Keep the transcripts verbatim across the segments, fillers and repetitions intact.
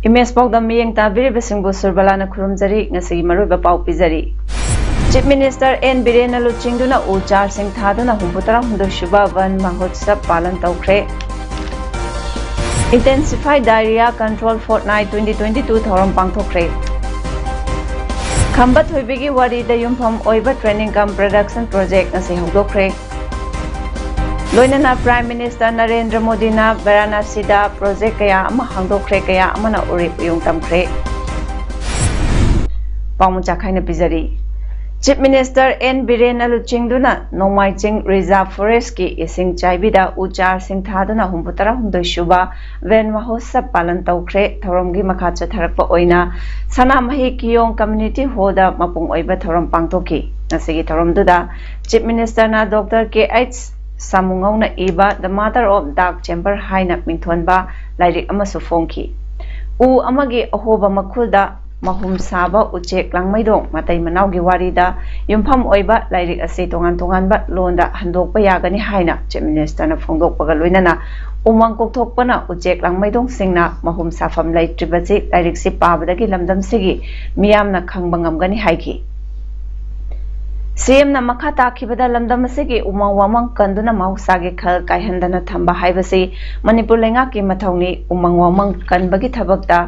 Image ꯄꯥꯎꯗꯝ ꯃꯤꯠꯌꯦꯡ ꯇꯥꯕꯤꯔꯤꯕꯁꯤꯡꯕꯨ ꯁꯨꯔꯕꯂꯥꯅ ꯈꯨꯔꯨꯝꯖꯔꯤ꯫ ꯉꯁꯤꯒꯤ ꯃꯔꯨꯑꯣꯏꯕ ꯄꯥꯎ ꯄꯤꯖꯔꯤ꯫ ꯆꯤꯐ ꯃꯤꯅꯤꯁꯇꯔ ꯑꯦꯟ ꯕꯤꯔꯦꯟꯅ ꯂꯨꯆꯤꯡꯗꯨꯅ ꯎ ꯆꯥꯔꯁꯤꯡ ꯊꯥꯗꯨꯅ ꯍꯨꯝꯐꯨ ꯇꯔꯥꯍꯨꯝꯗꯣꯏ ꯁꯨꯕ ꯋꯟ ꯃꯍꯣꯠꯁꯕ ꯄꯥꯂꯟ ꯇꯧꯈ꯭ꯔꯦ꯫ Intensify Diarrhoea Control Fortnight twenty twenty-two ꯊꯧꯔꯝ ꯄꯥꯡꯊꯣꯛꯈ꯭ꯔꯦ꯫ ꯈꯝꯕ ꯊꯣꯏꯕꯤꯒꯤ ꯋꯥꯔꯤꯗ ꯌꯨꯝꯐꯝ ꯑꯣꯏꯕ training cum production project ꯉꯁꯤ ꯍꯧꯗꯣꯛꯈ꯭ꯔꯦ꯫ ꯂꯣꯏꯅꯅ Prime Minister ꯅꯔꯦꯟꯗ꯭ꯔ ꯃꯣꯗꯤꯅ ꯕꯔꯥꯅꯥꯁꯤꯗ project ꯀꯌꯥ ꯑꯃ ꯍꯥꯡꯗꯣꯛꯈ꯭ꯔꯦ, ꯀꯌꯥ ꯑꯃꯅ ꯎꯔꯤꯞ ꯎꯌꯨꯡ ꯇꯝꯈ꯭ꯔꯦ꯫ ꯄꯥꯎꯃꯨ ꯆꯥꯈꯥꯏꯅ ꯄꯤꯖꯔꯤ꯫ ꯆꯤꯐ ꯃꯤꯅꯤꯁꯇꯔ ꯑꯦꯟ ꯕꯤꯔꯦꯟꯅ ꯂꯨꯆꯤꯡꯗꯨꯅ ꯅꯣꯡꯃꯥꯏꯆꯤꯡ ꯔꯤꯖꯥꯔꯚ ꯐꯣꯔꯦꯁꯀꯤ ꯏꯁꯤꯡ ꯆꯥꯏꯕꯤꯗ ꯎ ꯆꯥꯔꯁꯤꯡ ꯊꯥꯗꯨꯅ ꯍꯨꯝꯐꯨ ꯇꯔꯥꯍꯨꯝꯗꯣꯏ ꯁꯨꯕ ꯋꯟ ꯃꯍꯣꯠꯁꯕ ꯄꯥꯂꯟ ꯇꯧꯈ꯭ꯔꯦ꯫ ꯊꯧꯔꯝꯒꯤ ꯃꯈꯥ ꯆꯠꯊꯔꯛꯄ ꯑꯣꯏꯅ ꯁꯅꯥꯃꯍꯤ ꯀꯤꯌꯣꯡ ꯀꯝꯃ꯭ꯌꯨꯅꯤꯇꯤ ꯍꯣꯜꯗ ꯃꯄꯨꯡ ꯑꯣꯏꯕ ꯊꯧꯔꯝ ꯄꯥꯡꯊꯣꯛꯈꯤ꯫ ꯉꯁꯤꯒꯤ ꯊꯧꯔꯝꯗꯨꯗ ꯆꯤꯐ ꯃꯤꯅꯤꯁꯇꯔꯅ ꯗꯣꯛꯇꯔ ꯀꯦ ꯑꯩꯆ ꯁꯥꯃꯨꯉꯧꯅ ꯏꯕ The Mother of Dark Chamber ꯍꯥꯏꯅ ꯃꯤꯡꯊꯣꯟꯕ ꯂꯥꯏꯔꯤꯛ ꯑꯃꯁꯨ ꯐꯣꯡꯈꯤ꯫ ꯎ ꯑꯃꯒꯤ ꯑꯍꯣꯕ ꯃꯈꯨꯜꯗ ꯃꯍꯨꯝ ꯁꯥꯕ ꯎꯆꯦꯛ ꯂꯥꯡꯃꯩꯗꯣꯡ ꯃꯇꯩ ꯃꯅꯥꯎꯒꯤ ꯋꯥꯔꯤꯗ ꯌꯨꯝꯐꯝ ꯑꯣꯏꯕ ꯂꯥꯏꯔꯤꯛ ꯑꯁꯤ ꯇꯣꯉꯥꯟ ꯇꯣꯉꯥꯟꯕ ꯂꯣꯟꯗ ꯍꯟꯗꯣꯛꯄ ꯌꯥꯒꯅꯤ ꯍꯥꯏꯅ ꯆꯤꯐ ꯃꯤꯅꯤꯁꯇꯔꯅ ꯐꯣꯡꯗꯣꯛꯄꯒ ꯂꯣꯏꯅꯅ ꯎꯃꯪ ꯀꯣꯛꯊꯣꯛꯄꯅ ꯎꯆꯦꯛ ꯂꯥꯡꯃꯩꯗꯣꯡꯁꯤꯡꯅ ꯃꯍꯨꯝ ꯁꯥꯐꯝ ꯂꯩꯇ꯭ꯔꯤꯕꯁꯤ ꯂꯥꯏꯔꯤꯛꯁꯤ ꯄꯥꯕꯗꯒꯤ ꯂꯝꯗꯝꯁꯤꯒꯤ ꯃꯤꯌꯥꯝꯅ ꯈꯪꯕ ꯉꯝꯒꯅꯤ ꯍꯥꯏꯈꯤ꯫ ꯁꯤꯑꯦꯝꯅ ꯃꯈꯥ ꯇꯥꯈꯤꯕꯗ ꯂꯝꯗꯝ ꯑꯁꯤꯒꯤ ꯎꯃꯪ ꯋꯥꯃꯪ ꯀꯟꯗꯨꯅ ꯃꯍꯧꯁꯥꯒꯤ ꯈꯜ ꯀꯥꯏꯍꯟꯗꯅ ꯊꯝꯕ ꯍꯥꯏꯕꯁꯤ ꯃꯅꯤꯄꯨꯔ ꯂꯩꯉꯥꯛꯀꯤ ꯃꯊꯧꯅꯤ꯫ ꯎꯃꯪ ꯋꯥꯃꯪ ꯀꯟꯕꯒꯤ ꯊꯕꯛꯇ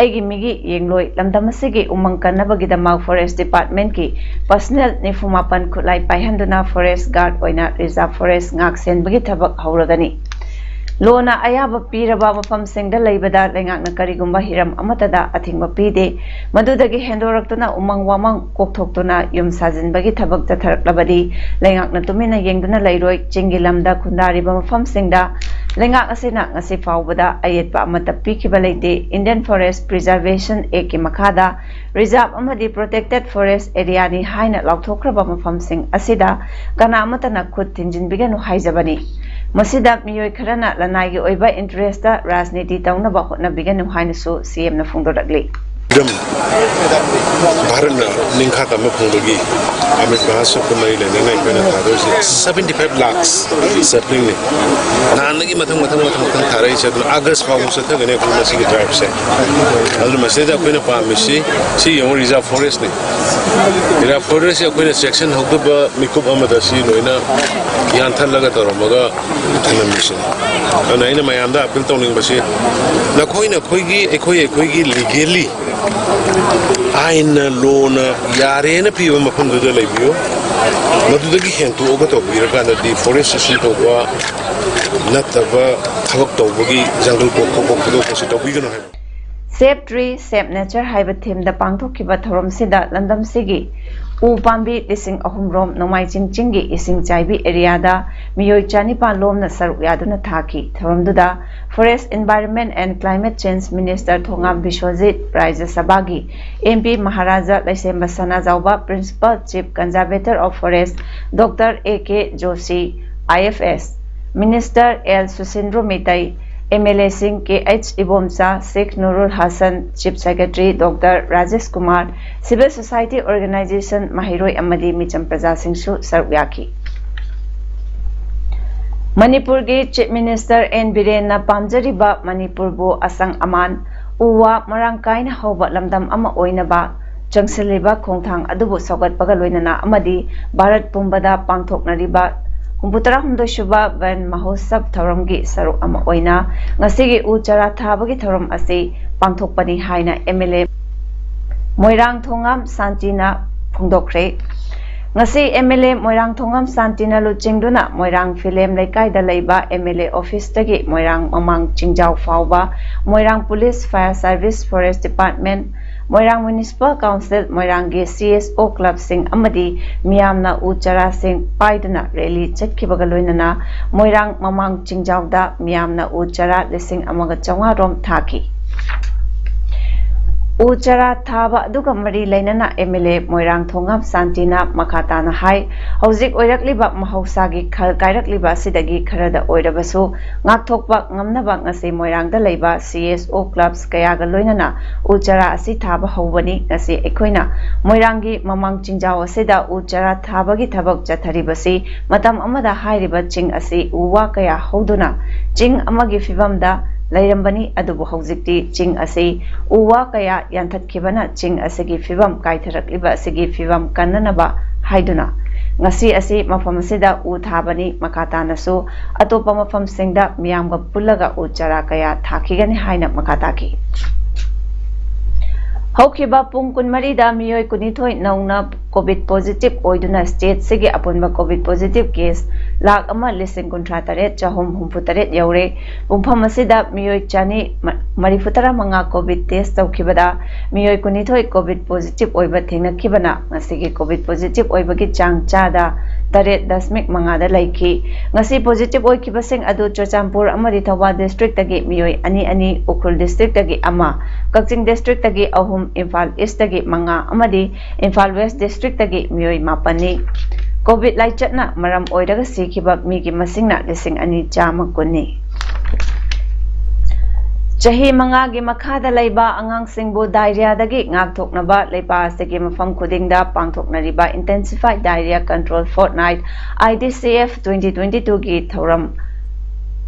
ꯑꯩꯒꯤ ꯃꯤꯒꯤ ꯌꯦꯡꯂꯣꯏ꯫ ꯂꯝꯗꯝ ꯑꯁꯤꯒꯤ ꯎꯃꯪ ꯀꯟꯅꯕꯒꯤꯗꯃꯛ ꯐꯣꯔꯦꯁ ꯗꯤꯄꯥꯔꯠꯃꯦꯟꯠꯀꯤ ꯄꯔꯁꯅꯦꯜ ꯅꯤꯐꯨ ꯃꯥꯄꯟ ꯈꯨꯠꯂꯥꯏ ꯄꯥꯏꯍꯟꯗꯨꯅ ꯐꯣꯔꯦꯁ ꯒꯥꯔꯗ ꯑꯣꯏꯅ ꯔꯤꯖꯥꯔꯚ ꯐꯣꯔꯦꯁ ꯉꯥꯛ ꯁꯦꯟꯕꯒꯤ ꯊꯕꯛ ꯍꯧꯔꯒꯅꯤ꯫ ꯂꯣꯅ ꯑꯌꯥꯕ ꯄꯤꯔꯕ ꯃꯐꯝꯁꯤꯡꯗ ꯂꯩꯕꯗ ꯂꯩꯉꯥꯛꯅ ꯀꯔꯤꯒꯨꯝꯕ ꯍꯤꯔꯝ ꯑꯃꯠꯇꯗ ꯑꯊꯤꯡꯕ ꯄꯤꯗꯦ꯫ ꯃꯗꯨꯗꯒꯤ ꯍꯦꯟꯗꯣꯔꯛꯇꯨꯅ ꯎꯃꯪ ꯋꯥꯃꯪ ꯀꯣꯛꯊꯣꯛꯇꯨꯅ ꯌꯨꯝ ꯁꯥꯖꯤꯟꯕꯒꯤ ꯊꯕꯛ ꯆꯠꯊꯔꯛꯂꯕꯗꯤ ꯂꯩꯉꯥꯛꯅ ꯇꯨꯃꯤꯟꯅ ꯌꯦꯡꯗꯨꯅ ꯂꯩꯔꯣꯏ꯫ ꯆꯤꯡꯒꯤ ꯂꯝꯗ ꯈꯨꯟꯗꯥꯔꯤꯕ ꯃꯐꯝꯁꯤꯡꯗ ꯂꯩꯉꯥꯛ ꯑꯁꯤꯅ ꯉꯁꯤ ꯐꯥꯎꯕꯗ ꯑꯌꯦꯠꯄ ꯑꯃꯠꯇ ꯄꯤꯈꯤꯕ ꯂꯩꯇꯦ꯫ Indian Forest Preservation Act ꯀꯤ ꯃꯈꯥꯗ reserve ꯑꯃꯗꯤ protected forest area ꯅꯤ ꯍꯥꯏꯅ ꯂꯥꯎꯊꯣꯛꯈ꯭ꯔꯕ ꯃꯐꯝꯁꯤꯡ ꯑꯁꯤꯗ ꯀꯅꯥ ꯑꯃꯠꯇꯅ ꯈꯨꯠ ꯊꯤꯟꯖꯤꯟꯕꯤꯒꯅꯨ ꯍꯥꯏꯖꯕꯅꯤ꯫ ꯃꯁꯤꯗ ꯃꯤꯑꯣꯏ ꯈꯔꯅ ꯂꯅꯥꯏꯒꯤ ꯑꯣꯏꯕ interest ꯇ ꯔꯥꯖꯅꯤꯇꯤ ꯇꯧꯅꯕ ꯍꯣꯠꯅꯕꯤꯒꯅꯨ ꯍꯥꯏꯅꯁꯨ ꯁꯤ ꯑꯦꯝꯅ ꯐꯣꯡꯗꯣꯔꯛꯂꯤ꯫ ꯈꯨꯗꯝ, ꯚꯥꯔꯠꯅ ꯅꯤꯡꯈꯥ ꯇꯝꯕ ꯐꯪꯕꯒꯤ ꯑꯃ꯭ꯔꯤꯠ ꯃꯍꯣꯠꯁꯕꯀ ꯃꯔꯤ ꯂꯩꯅꯅ ꯑꯩꯈꯣꯏꯅ ꯊꯥꯗꯣꯏꯁꯦ seventy five lakhs saplingꯅꯤ꯫ ꯅꯍꯥꯟꯗꯒꯤ ꯃꯊꯪ ꯃꯊꯪ ꯃꯊꯪ ꯃꯊꯪ ꯊꯥꯔꯛꯏꯁꯦ, ꯑꯗꯨꯅ ꯑꯥꯒꯁ ꯐꯥꯎꯕ ꯆꯠꯊꯒꯅꯤ ꯑꯩꯈꯣꯏ ꯃꯁꯤꯒꯤ driveꯁꯦ꯫ ꯑꯗꯨꯅ ꯃꯁꯤꯗ ꯑꯩꯈꯣꯏꯅ ꯄꯥꯝꯃꯤꯁꯤ, ꯁꯤ ꯌꯦꯡꯉꯨ, reserve forestꯅꯤ꯫ Reserve forestꯁꯤ ꯑꯩꯈꯣꯏꯅ ꯆꯦꯛꯁꯤꯟꯍꯧꯗꯕ ꯃꯤꯀꯨꯞ ꯑꯃꯗ ꯁꯤ ꯂꯣꯏꯅ ꯌꯥꯟꯊꯠꯂꯒ ꯇꯧꯔꯝꯃꯒ ꯊꯝꯂꯝꯃꯤꯁꯤꯅꯤ꯫ ꯑꯗꯨꯅ ꯑꯩꯅ ꯃꯌꯥꯝꯗ appeal ꯇꯧꯅꯤꯡꯕꯁꯤ, ꯅꯈꯣꯏ ꯅꯈꯣꯏꯒꯤ, ꯑꯩꯈꯣꯏ ꯑꯩꯈꯣꯏꯒꯤ legally ꯑꯥꯏꯟꯅ, lawꯅ ꯌꯥꯔꯦꯅ ꯄꯤꯕ ꯃꯐꯝꯗꯨꯗ ꯂꯩꯕꯤꯌꯨ꯫ ꯃꯗꯨꯗꯒꯤ ꯍꯦꯟꯇꯣꯛꯑꯒ ꯇꯧꯕꯤꯔꯀꯥꯟꯗꯗꯤ forest issue ꯇꯧꯕ ꯅꯠꯇꯕ ꯊꯕꯛ ꯇꯧꯕꯒꯤ ꯖꯪꯒꯜ ꯀꯣꯛꯄ ꯈꯣꯠꯄꯗꯣ ꯀꯩꯁꯨ ꯇꯧꯕꯤꯒꯅꯨ ꯍꯥꯏꯕ꯫ Save Tree, Save Nature ꯍꯥꯏꯕ theme ꯗ ꯄꯥꯡꯊꯣꯛꯈꯤꯕ ꯊꯧꯔꯝꯁꯤꯗ ꯂꯝꯗꯝꯁꯤꯒꯤ ꯎ ꯄꯥꯝꯕꯤ ꯂꯤꯁꯤꯡ ꯑꯍꯨꯝ ꯔꯣꯝ ꯅꯣꯡꯃꯥꯏ ꯆꯤꯡ ꯆꯤꯡꯒꯤ ꯏꯁꯤꯡ ꯆꯥꯏꯕꯤ area ꯗ ꯃꯤꯑꯣꯏ ꯆꯅꯤꯄꯥꯟ ꯂꯣꯝꯅ ꯁꯔꯨꯛ ꯌꯥꯗꯨꯅ ꯊꯥꯈꯤ꯫ ꯊꯧꯔꯝꯗꯨꯗ Forest, Environment and Climate Change Minister ꯊꯣꯉꯥꯝ ꯕꯤꯁ꯭ꯋꯖꯤꯠ, ꯔꯥꯖ꯭ꯌ ꯁꯚꯥꯒꯤ M P Maharaja ꯂꯩꯁꯦꯝꯕ Sanajaoba, Principal Chief Conservator of Forest Doctor A K Joshi, I F S, Minister L ꯁꯨꯁꯤꯟꯗ꯭ꯔꯣ Meitei, M L A ꯁꯤꯡ K H ꯏꯕꯣꯝꯆꯥ, ꯁꯦꯈ ꯅꯨꯔꯨꯜ Hasan, Chief Secretary Doctor Rajesh Kumar, civil society organisation, ꯃꯍꯩꯔꯣꯏ ꯑꯃꯗꯤ ꯃꯤꯆꯝ ꯄ꯭ꯔꯖꯥꯁꯤꯡꯁꯨ ꯁꯔꯨꯛ ꯌꯥꯈꯤ꯫ ꯃꯅꯤꯄꯨꯔꯒꯤ Chief Minister N ꯕꯤꯔꯦꯟꯅ ꯄꯥꯝꯖꯔꯤꯕ ꯃꯅꯤꯄꯨꯔꯕꯨ ꯑꯁꯪ ꯑꯃꯥꯟ, ꯎ ꯋꯥ ꯃꯔꯥꯡ ꯀꯥꯏꯅ ꯍꯧꯕ ꯂꯝꯗꯝ ꯑꯃ ꯑꯣꯏꯅꯕ ꯆꯪꯁꯤꯜꯂꯤꯕ ꯈꯣꯡꯊꯥꯡ ꯑꯗꯨꯕꯨ ꯁꯧꯒꯠꯄꯒ ꯂꯣꯏꯅꯅ ꯑꯃꯗꯤ ꯚꯥꯔꯠ ꯄꯨꯝꯕꯗ ꯄꯥꯡꯊꯣꯛꯅꯔꯤꯕ ꯍꯨꯝꯐꯨꯇꯔꯥꯍꯨꯝꯗꯣꯏ ꯁꯨꯕ ꯚꯟ ꯃꯍꯣꯠꯁꯕ ꯊꯧꯔꯝꯒꯤ ꯁꯔꯨꯛ ꯑꯃ ꯑꯣꯏꯅ ꯉꯁꯤꯒꯤ ꯎ ꯆꯥꯔꯥ ꯊꯥꯕꯒꯤ ꯊꯧꯔꯝ ꯑꯁꯤ ꯄꯥꯡꯊꯣꯛꯄꯅꯤ ꯍꯥꯏꯅ M L A ꯃꯣꯏꯔꯥꯡ ꯊꯣꯉꯥꯝ ꯁꯥꯟꯇꯤꯅ ꯐꯣꯡꯗꯣꯛꯈ꯭ꯔꯦ꯫ ꯉꯁꯤ M L A ꯃꯣꯏꯔꯥꯡ ꯊꯣꯉꯥꯝ ꯁꯥꯟꯇꯤꯅ ꯂꯨꯆꯤꯡꯗꯨꯅ ꯃꯣꯏꯔꯥꯡ ꯐꯤꯂꯦꯝ ꯂꯩꯀꯥꯏꯗ ꯂꯩꯕ M L A office ꯇꯒꯤ ꯃꯣꯏꯔꯥꯡ ꯃꯃꯥꯡ ꯆꯤꯡꯖꯥꯎ ꯐꯥꯎꯕ ꯃꯣꯏꯔꯥꯡ Police, Fire Service, Forest Department, ꯃꯣꯏꯔꯥꯡ ꯃ꯭ꯌꯨꯅꯤꯁꯤꯄꯥꯜ ꯀꯥꯎꯟꯁꯤꯜ ꯃꯣꯏꯔꯥꯡꯒꯤ ꯁꯤ ꯑꯦꯁ ꯑꯣ ꯀ꯭ꯂꯕꯁꯤꯡ ꯑꯃꯗꯤ ꯃꯤꯌꯥꯝꯅ ꯎ ꯆꯥꯔꯥꯁꯤꯡ ꯄꯥꯏꯗꯨꯅ ꯔꯦꯂꯤ ꯆꯠꯈꯤꯕꯒ ꯂꯣꯏꯅꯅ ꯃꯣꯏꯔꯥꯡ ꯃꯃꯥꯡ ꯆꯤꯡꯖꯥꯎꯗ ꯃꯤꯌꯥꯝꯅ ꯎ ꯆꯥꯔꯥ ꯂꯤꯁꯤꯡ ꯑꯃꯒ ꯆꯥꯝꯃꯉꯥ ꯔꯣꯝ ꯊꯥꯈꯤ꯫ ꯎ ꯆꯥꯔꯥ ꯊꯥꯕ ꯑꯗꯨꯒ ꯃꯔꯤ ꯂꯩꯅꯅ ꯑꯦꯝ ꯑꯦꯜ ꯑꯦ ꯃꯣꯏꯔꯥꯡ ꯊꯣꯉꯥꯝ ꯁꯥꯟꯇꯤꯅ ꯃꯈꯥ ꯇꯥꯅ ꯍꯥꯏ, ꯍꯧꯖꯤꯛ ꯑꯣꯏꯔꯛꯂꯤꯕ ꯃꯍꯧꯁꯥꯒꯤ ꯈꯜ ꯀꯥꯏꯔꯛꯂꯤꯕ ꯑꯁꯤꯗꯒꯤ ꯈꯔꯗ ꯑꯣꯏꯔꯕꯁꯨ ꯉꯥꯛꯊꯣꯛꯄ ꯉꯝꯅꯕ ꯉꯁꯤ ꯃꯣꯏꯔꯥꯡꯗ ꯂꯩꯕ ꯁꯤ ꯑꯦꯁ ꯑꯣ ꯀ꯭ꯂꯕꯁ ꯀꯌꯥꯒ ꯂꯣꯏꯅꯅ ꯎ ꯆꯥꯔꯥ ꯑꯁꯤ ꯊꯥꯕ ꯍꯧꯕꯅꯤ꯫ ꯉꯁꯤ ꯑꯩꯈꯣꯏꯅ ꯃꯣꯏꯔꯥꯡꯒꯤ ꯃꯃꯥꯡ ꯆꯤꯡꯖꯥꯎ ꯑꯁꯤꯗ ꯎ ꯆꯥꯔꯥ ꯊꯥꯕꯒꯤ ꯊꯕꯛ ꯆꯠꯊꯔꯤꯕꯁꯤ ꯃꯇꯝ ꯑꯃꯗ ꯍꯥꯏꯔꯤꯕ ꯆꯤꯡ ꯑꯁꯤ ꯎ ꯋꯥ ꯀꯌꯥ ꯍꯧꯗꯨꯅ ꯆꯤꯡ ꯑꯃꯒꯤ ꯐꯤꯕꯝꯗ ꯂꯩꯔꯝꯕꯅꯤ, ꯑꯗꯨꯕꯨ ꯍꯧꯖꯤꯛꯇꯤ ꯆꯤꯡ ꯑꯁꯤ ꯎ ꯋꯥ ꯀꯌꯥ ꯌꯥꯟꯊꯠꯈꯤꯕꯅ ꯆꯤꯡ ꯑꯁꯤꯒꯤ ꯐꯤꯕꯝ ꯀꯥꯏꯊꯔꯛꯂꯤꯕ ꯑꯁꯤꯒꯤ ꯐꯤꯕꯝ ꯀꯟꯅꯅꯕ ꯍꯥꯏꯗꯨꯅ ꯉꯁꯤ ꯑꯁꯤ ꯃꯐꯝ ꯑꯁꯤꯗ ꯎ ꯊꯥꯕꯅꯤ꯫ ꯃꯈꯥ ꯇꯥꯅꯁꯨ ꯑꯇꯣꯞꯄ ꯃꯐꯝꯁꯤꯡꯗ ꯃꯤꯌꯥꯝꯒ ꯄꯨꯜꯂꯒ ꯎ ꯆꯥꯔꯥ ꯀꯌꯥ ꯊꯥꯈꯤꯒꯅꯤ ꯍꯥꯏꯅ ꯃꯈꯥ ꯇꯥꯈꯤ꯫ ꯍꯧꯈꯤꯕ ꯄꯨꯡ ꯀꯨꯟꯃꯔꯤꯗ ꯃꯤꯑꯣꯏ ꯀꯨꯟꯅꯤꯊꯣꯏ ꯅꯧꯅ ꯀꯣꯚꯤꯗ ꯄꯣꯖꯤꯇꯤꯚ ꯑꯣꯏꯗꯨꯅ ꯁ꯭ꯇꯦꯠꯁꯤꯒꯤ ꯑꯄꯨꯟꯕ ꯀꯣꯚꯤꯗ ꯄꯣꯖꯤꯇꯤꯚ ꯀꯦꯁ ꯂꯥꯈ ꯑꯃ ꯂꯤꯁꯤꯡ ꯀꯨꯟꯊ꯭ꯔꯥ ꯇꯔꯦꯠ ꯆꯍꯨꯝ ꯍꯨꯝꯐꯨ ꯇꯔꯦꯠ ꯌꯧꯔꯦ꯫ ꯄꯨꯡꯐꯝ ꯑꯁꯤꯗ ꯃꯤꯑꯣꯏ ꯆꯅꯤ ꯃꯔꯤꯐꯨ ꯇꯔꯥ ꯃꯉꯥ ꯀꯣꯚꯤꯗ ꯇꯦꯁ ꯇꯧꯈꯤꯕꯗ ꯃꯤꯑꯣꯏ ꯀꯨꯟꯅꯤꯊꯣꯏ ꯀꯣꯚꯤꯗ ꯄꯣꯖꯤꯇꯤꯚ ꯑꯣꯏꯕ ꯊꯦꯡꯅꯈꯤꯕꯅ ꯉꯁꯤꯒꯤ ꯀꯣꯚꯤꯗ ꯄꯣꯖꯤꯇꯤꯚ ꯑꯣꯏꯕꯒꯤ ꯆꯥꯡ ꯆꯥꯗ ꯇꯔꯦꯠ ꯗꯁꯃꯤꯛ ꯃꯉꯥꯗ ꯂꯩꯈꯤ꯫ ꯉꯁꯤ ꯄꯣꯖꯤꯇꯤꯚ ꯑꯣꯏꯈꯤꯕꯁꯤꯡ ꯑꯗꯨ ꯆꯨꯔꯆꯥꯟꯄꯨꯔ ꯑꯃꯗꯤ ꯊꯧꯕꯥꯜ ꯗꯤꯁꯇ꯭ꯔꯤꯛꯇꯒꯤ ꯃꯤꯑꯣꯏ ꯑꯅꯤ ꯑꯅꯤ, ꯎꯈ꯭ꯔꯨꯜ ꯗꯤꯁꯇ꯭ꯔꯤꯛꯇꯒꯤ ꯑꯃ, ꯀꯛꯆꯤꯡ ꯗꯤꯁꯇ꯭ꯔꯤꯛꯇꯒꯤ ꯑꯍꯨꯝ, ꯏꯝꯐꯥꯜ ꯏꯁꯇꯒꯤ ꯃꯉꯥ ꯑꯃꯗꯤ ꯏꯝꯐꯥꯜ ꯋꯦꯁ ꯗꯤꯁꯇ꯭ꯔꯤꯛꯇꯒꯤ ꯃꯤꯑꯣꯏ ꯃꯥꯄꯟꯅꯤ꯫ ꯀꯣꯚꯤꯗ ꯂꯥꯏꯆꯠꯅ ꯃꯔꯝ ꯑꯣꯏꯔꯒ ꯁꯤꯈꯤꯕ ꯃꯤꯒꯤ ꯃꯁꯤꯡꯅ ꯂꯤꯁꯤꯡ ꯑꯅꯤ ꯆꯥꯝꯃ ꯀꯨꯟꯅꯤ꯫ ꯆꯍꯤ ꯃꯉꯥꯒꯤ ꯃꯈꯥꯗ ꯂꯩꯕ ꯑꯉꯥꯡꯁꯤꯡꯕꯨ ꯗꯥꯏꯔꯤꯌꯥꯗꯒꯤ ꯉꯥꯛꯊꯣꯛꯅꯕ ꯂꯩꯄꯥꯛ ꯑꯁꯤꯒꯤ ꯃꯐꯝ ꯈꯨꯗꯤꯡꯗ ꯄꯥꯡꯊꯣꯛꯅꯔꯤꯕ Intensified Diarrhea Control Fortnight, I D C F twenty twenty-two ꯒꯤ ꯊꯧꯔꯝ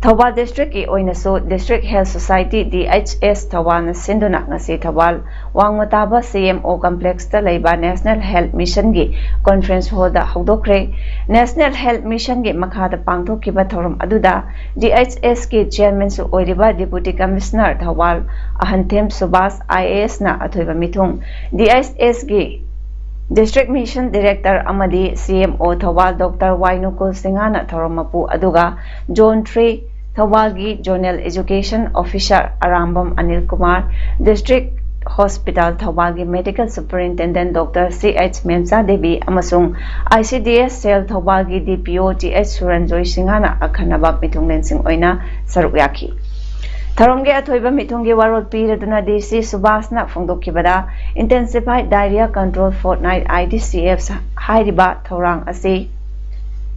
ꯊꯧꯕꯥꯜ ꯗꯤꯁꯇ꯭ꯔꯤꯛꯀꯤ ꯑꯣꯏꯅꯁꯨ District Health Society, D H S, ꯊꯧꯕꯥꯜꯅ ꯁꯤꯟꯗꯨꯅ ꯉꯁꯤ ꯊꯧꯕꯥꯜ ꯋꯥꯡꯃ ꯇꯥꯕ C M O complex ꯇ ꯂꯩꯕ National Health Mission ꯒꯤ conference hall ꯗ ꯍꯧꯗꯣꯛꯈ꯭ꯔꯦ꯫ National Health Mission ꯒꯤ ꯃꯈꯥꯗ ꯄꯥꯡꯊꯣꯛꯈꯤꯕ ꯊꯧꯔꯝ ꯑꯗꯨꯗ D H S ꯀꯤ chairman ꯁꯨ ꯑꯣꯏꯔꯤꯕ Deputy Commissioner Thoubal ꯑꯍꯟꯊꯦꯝ Subhas I A S ꯅ ꯑꯊꯣꯏꯕ ꯃꯤꯊꯨꯡ, D H S ꯀꯤ District Mission Director ꯑꯃꯗꯤ C M O Thoubal Doctor ꯋꯥꯏꯅꯨꯀꯨꯜ ꯁꯤꯡꯍꯅ ꯊꯧꯔꯝ ꯃꯄꯨ ꯑꯗꯨꯒ Zone three ꯊꯧꯕꯥꯜꯒꯤ Zonal Education Officer Arambam Anil Kumar, District Hospital ꯊꯧꯕꯥꯜꯒꯤ Medical Superintendent Doctor C H ꯃꯦꯝꯆꯥ Devi ꯑꯃꯁꯨꯡ I C D S cell ꯊꯧꯕꯥꯜꯒꯤ D P O T H ꯁꯨꯔꯟꯖꯣꯏ ꯁꯤꯡꯍꯅ ꯑꯈꯟꯅꯕ ꯃꯤꯊꯨꯡꯂꯦꯟꯁꯤꯡ ꯑꯣꯏꯅ ꯁꯔꯨꯛ ꯌꯥꯈꯤ꯫ ꯊꯧꯔꯝꯒꯤ ꯑꯊꯣꯏꯕ ꯃꯤꯊꯨꯡꯒꯤ ꯋꯥꯔꯣꯜ ꯄꯤꯔꯗꯨꯅ D C ꯁꯨꯕꯥꯁꯅ ꯐꯣꯡꯗꯣꯛꯈꯤꯕꯗ, Intensified Diarrhea Control Fortnight, I D C F, ꯍꯥꯏꯔꯤꯕ ꯊꯧꯔꯥꯡ ꯑꯁꯤ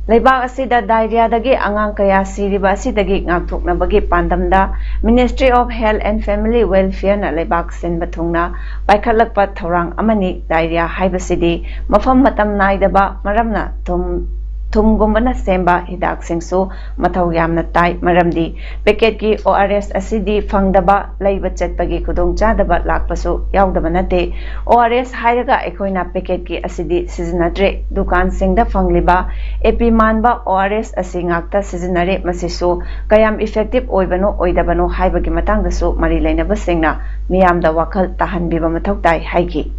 ꯂꯩꯕꯥꯛ ꯑꯁꯤꯗ diarrheaꯗꯒꯤ ꯑꯉꯥꯡ ꯀꯌꯥ ꯁꯤꯔꯤꯕ ꯑꯁꯤꯗꯒꯤ ꯉꯥꯛꯊꯣꯛꯅꯕꯒꯤ ꯄꯥꯟꯗꯝꯗ Ministry of Health and Family Welfareꯅ ꯂꯩꯕꯥꯛ ꯁꯤꯟꯕ ꯊꯨꯡꯅ ꯄꯥꯏꯈꯠꯂꯛꯄ ꯊꯧꯔꯥꯡ ꯑꯃꯅꯤ꯫ Diarrhea ꯍꯥꯏꯕꯁꯤꯗꯤ ꯃꯐꯝ ꯃꯇꯝ ꯅꯥꯏꯗꯕ, ꯃꯔꯝꯅ ꯊꯨꯝ, ꯊꯨꯝꯒꯨꯝꯕꯅ ꯁꯦꯝꯕ ꯍꯤꯗꯥꯛꯁꯤꯡꯁꯨ ꯃꯊꯧ ꯌꯥꯝꯅ ꯇꯥꯏ, ꯃꯔꯝꯗꯤ packetꯀꯤ O R S ꯑꯁꯤꯗꯤ ꯐꯪꯗꯕ, ꯂꯩꯕ ꯆꯠꯄꯒꯤ ꯈꯨꯗꯣꯡꯆꯥꯗꯕ ꯂꯥꯛꯄꯁꯨ ꯌꯥꯎꯗꯕ ꯅꯠꯇꯦ꯫ O R S ꯍꯥꯏꯔꯒ ꯑꯩꯈꯣꯏꯅ packetꯀꯤ ꯑꯁꯤꯗꯤ ꯁꯤꯖꯤꯟꯅꯗ꯭ꯔꯦ꯫ ꯗꯨꯀꯥꯟꯁꯤꯡꯗ ꯐꯪꯂꯤꯕ A P ꯃꯥꯟꯕ O R S ꯑꯁꯤ ꯉꯥꯛꯇ ꯁꯤꯖꯤꯟꯅꯔꯦ꯫ ꯃꯁꯤꯁꯨ ꯀꯌꯥꯝ effective ꯑꯣꯏꯕꯅꯣ ꯑꯣꯏꯗꯕꯅꯣ ꯍꯥꯏꯕꯒꯤ ꯃꯇꯥꯡꯗꯁꯨ ꯃꯔꯤ ꯂꯩꯅꯕꯁꯤꯡꯅ ꯃꯤꯌꯥꯝꯗ ꯋꯥꯈꯜ ꯇꯥꯍꯟꯕꯤꯕ ꯃꯊꯧ ꯇꯥꯏ ꯍꯥꯏꯈꯤ꯫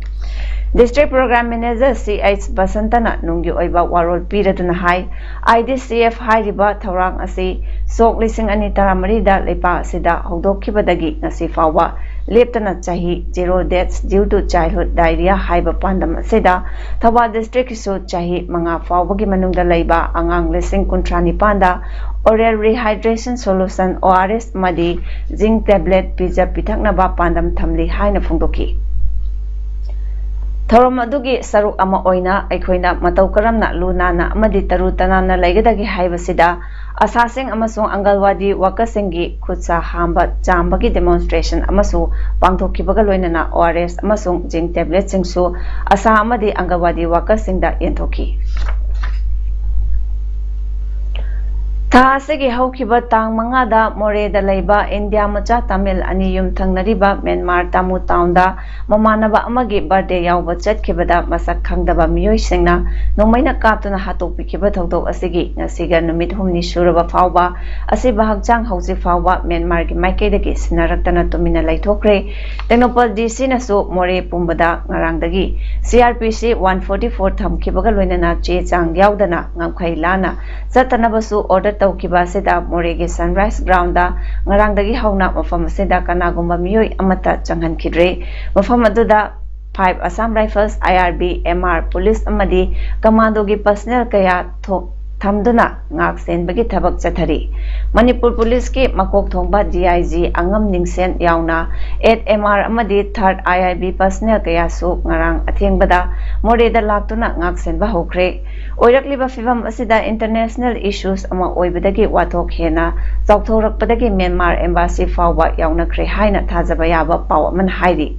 District Program Manager C H ꯕꯁꯟꯇꯅ ꯅꯨꯡꯒꯤ ꯑꯣꯏꯕ ꯋꯥꯔꯣꯜ ꯄꯤꯔꯗꯨꯅ ꯍꯥꯏ, I D C F ꯍꯥꯏꯔꯤꯕ ꯊꯧꯔꯥꯡ ꯑꯁꯤ ꯁꯣꯛ ꯂꯤꯁꯤꯡ ꯑꯅꯤ ꯇꯔꯥꯃꯔꯤꯗ ꯂꯩꯄꯥꯛ ꯑꯁꯤꯗ ꯍꯧꯗꯣꯛꯈꯤꯕꯗꯒꯤ ꯉꯁꯤ ꯐꯥꯎꯕ ꯂꯦꯞꯇꯅ ꯆꯍꯤ Zero Deaths Due to Childhood Diarrhea ꯍꯥꯏꯕ ꯄꯥꯟꯗꯝ ꯑꯁꯤꯗ ꯊꯧꯕꯥꯜ districtꯀꯤꯁꯨ ꯆꯍꯤ ꯃꯉꯥ ꯐꯥꯎꯕꯒꯤ ꯃꯅꯨꯡꯗ ꯂꯩꯕ ꯑꯉꯥꯡ ꯂꯤꯁꯤꯡ ꯀꯨꯟꯊ꯭ꯔꯥ ꯅꯤꯄꯥꯟꯗ oral rehydration solution, O R S, ꯑꯃꯗꯤ zinc tablet ꯄꯤꯖ ꯄꯤꯊꯛꯅꯕ ꯄꯥꯟꯗꯝ ꯊꯝꯂꯤ ꯍꯥꯏꯅ ꯐꯣꯡꯗꯣꯛꯈꯤ꯫ ꯊꯧꯔꯝ ꯑꯗꯨꯒꯤ ꯁꯔꯨꯛ ꯑꯃ ꯑꯣꯏꯅ ꯑꯩꯈꯣꯏꯅ ꯃꯇꯧ ꯀꯔꯝꯅ ꯂꯨ ꯅꯥꯟꯅ ꯑꯃꯗꯤ ꯇꯔꯨ ꯇꯅꯥꯟꯅ ꯂꯩꯒꯗꯒꯦ ꯍꯥꯏꯕꯁꯤꯗ ꯑꯁꯥꯁꯤꯡ ꯑꯃꯁꯨꯡ ꯑꯪꯒꯜꯋꯥꯗꯤ workerꯁꯤꯡꯒꯤ ꯈꯨꯠ ꯁꯥ ꯍꯥꯝꯕ ꯆꯥꯝꯕꯒꯤ demonstration ꯑꯃꯁꯨ ꯄꯥꯡꯊꯣꯛꯈꯤꯕꯒ ꯂꯣꯏꯅꯅ O R S ꯑꯃꯁꯨꯡ zinc tabletꯁꯤꯡꯁꯨ ꯑꯁꯥ ꯑꯃꯗꯤ ꯑꯪꯒꯜꯋꯥꯗꯤ workerꯁꯤꯡꯗ ꯌꯦꯟꯊꯣꯛꯈꯤ꯫ ꯊꯥ ꯑꯁꯤꯒꯤ ꯍꯧꯈꯤꯕ ꯇꯥꯡ ꯃꯉꯥꯗ ꯃꯣꯔꯦꯗ ꯂꯩꯕ ꯏꯟꯗꯤꯌꯥ ꯃꯆꯥ ꯇꯥꯃꯤꯜ ꯑꯅꯤ ꯌꯨꯝ ꯊꯪꯅꯔꯤꯕ ꯃ꯭ꯌꯥꯟꯃꯥꯔ ꯇꯥꯃꯨ ꯇꯥꯎꯟꯗ ꯃꯃꯥꯟꯅꯕ ꯑꯃꯒꯤ birthday ꯌꯥꯎꯕ ꯆꯠꯈꯤꯕꯗ ꯃꯁꯛ ꯈꯪꯗꯕ ꯃꯤꯑꯣꯏꯁꯤꯡꯅ ꯅꯣꯡꯃꯩꯅ ꯀꯥꯞꯇꯨꯅ ꯍꯥꯠꯇꯣꯛꯄꯤꯈꯤꯕ ꯊꯧꯗꯣꯛ ꯑꯁꯤꯒꯤ ꯉꯁꯤꯒ ꯅꯨꯃꯤꯠ ꯍꯨꯝꯅꯤ ꯁꯨꯔꯕ ꯐꯥꯎꯕ ꯑꯁꯤꯕ ꯍꯛꯆꯥꯡ ꯍꯧꯖꯤꯛ ꯐꯥꯎꯕ ꯃ꯭ꯌꯥꯟꯃꯥꯔꯒꯤ ꯃꯥꯏꯀꯩꯗꯒꯤ ꯁꯤꯟꯅꯔꯛꯇꯅ ꯇꯨꯃꯤꯟꯅ ꯂꯩꯊꯣꯛꯈ꯭ꯔꯦ꯫ ꯇꯦꯡꯅꯧꯄꯜ D Cꯅꯁꯨ ꯃꯣꯔꯦ ꯄꯨꯝꯕꯗ ꯉꯔꯥꯡꯗꯒꯤ C R P C one forty four ꯊꯝꯈꯤꯕꯒ ꯂꯣꯏꯅꯅ ꯆꯦ ꯆꯥꯡ ꯌꯥꯎꯗꯅ ꯉꯝꯈꯩ ꯂꯥꯟꯅ ꯆꯠꯇꯅꯕꯁꯨ order ꯇꯧ ꯇꯧꯈꯤꯕ ꯑꯁꯤꯗ ꯃꯣꯔꯦꯒꯤ ꯁꯟꯔꯥꯏꯁ ꯒ꯭ꯔꯥꯎꯟꯗ ꯉꯔꯥꯡꯗꯒꯤ ꯍꯧꯅ ꯃꯐꯝ ꯑꯁꯤꯗ ꯀꯅꯥꯒꯨꯝꯕ ꯃꯤꯑꯣꯏ ꯑꯃꯠꯇ ꯆꯪꯍꯟꯈꯤꯗ꯭ꯔꯦ꯫ ꯃꯐꯝ ꯑꯗꯨꯗ five Assam Rifles, I R B, M R, police ꯑꯃꯗꯤ ꯀꯃꯥꯟꯗꯣꯒꯤ ꯄꯔꯁꯅꯦꯜ ꯀꯌꯥ ꯊꯣꯛ-, ꯊꯝꯗꯨꯅ ꯉꯥꯛ ꯁꯦꯟꯕꯒꯤ ꯊꯕꯛ ꯆꯠꯊꯔꯤ꯫ ꯃꯅꯤꯄꯨꯔ ꯄꯨꯂꯤꯁꯀꯤ ꯃꯀꯣꯛ ꯊꯣꯡꯕ D I G ꯑꯉꯝ ꯅꯤꯡꯁꯦꯟ ꯌꯥꯎꯅ eight M R ꯑꯃꯗꯤ third I R B personal ꯀꯌꯥꯁꯨ ꯉꯔꯥꯡ ꯑꯊꯦꯡꯕꯗ ꯃꯣꯔꯦꯗ ꯂꯥꯛꯇꯨꯅ ꯉꯥꯛ ꯁꯦꯟꯕ ꯍꯧꯈ꯭ꯔꯦ꯫ ꯑꯣꯏꯔꯛꯂꯤꯕ ꯐꯤꯚꯝ ꯑꯁꯤꯗ international issues ꯑꯃ ꯑꯣꯏꯕꯗꯒꯤ ꯋꯥꯊꯣꯛ ꯍꯦꯟꯅ ꯆꯥꯎꯊꯣꯔꯛꯄꯗꯒꯤ ꯃ꯭ꯌꯥꯟꯃꯥꯔ embassy ꯐꯥꯎꯕ ꯌꯥꯎꯅꯈ꯭ꯔꯦ ꯍꯥꯏꯅ ꯊꯥꯖꯕ ꯌꯥꯕ ꯄꯥꯎ ꯑꯃꯅ ꯍꯥꯏꯔꯤ꯫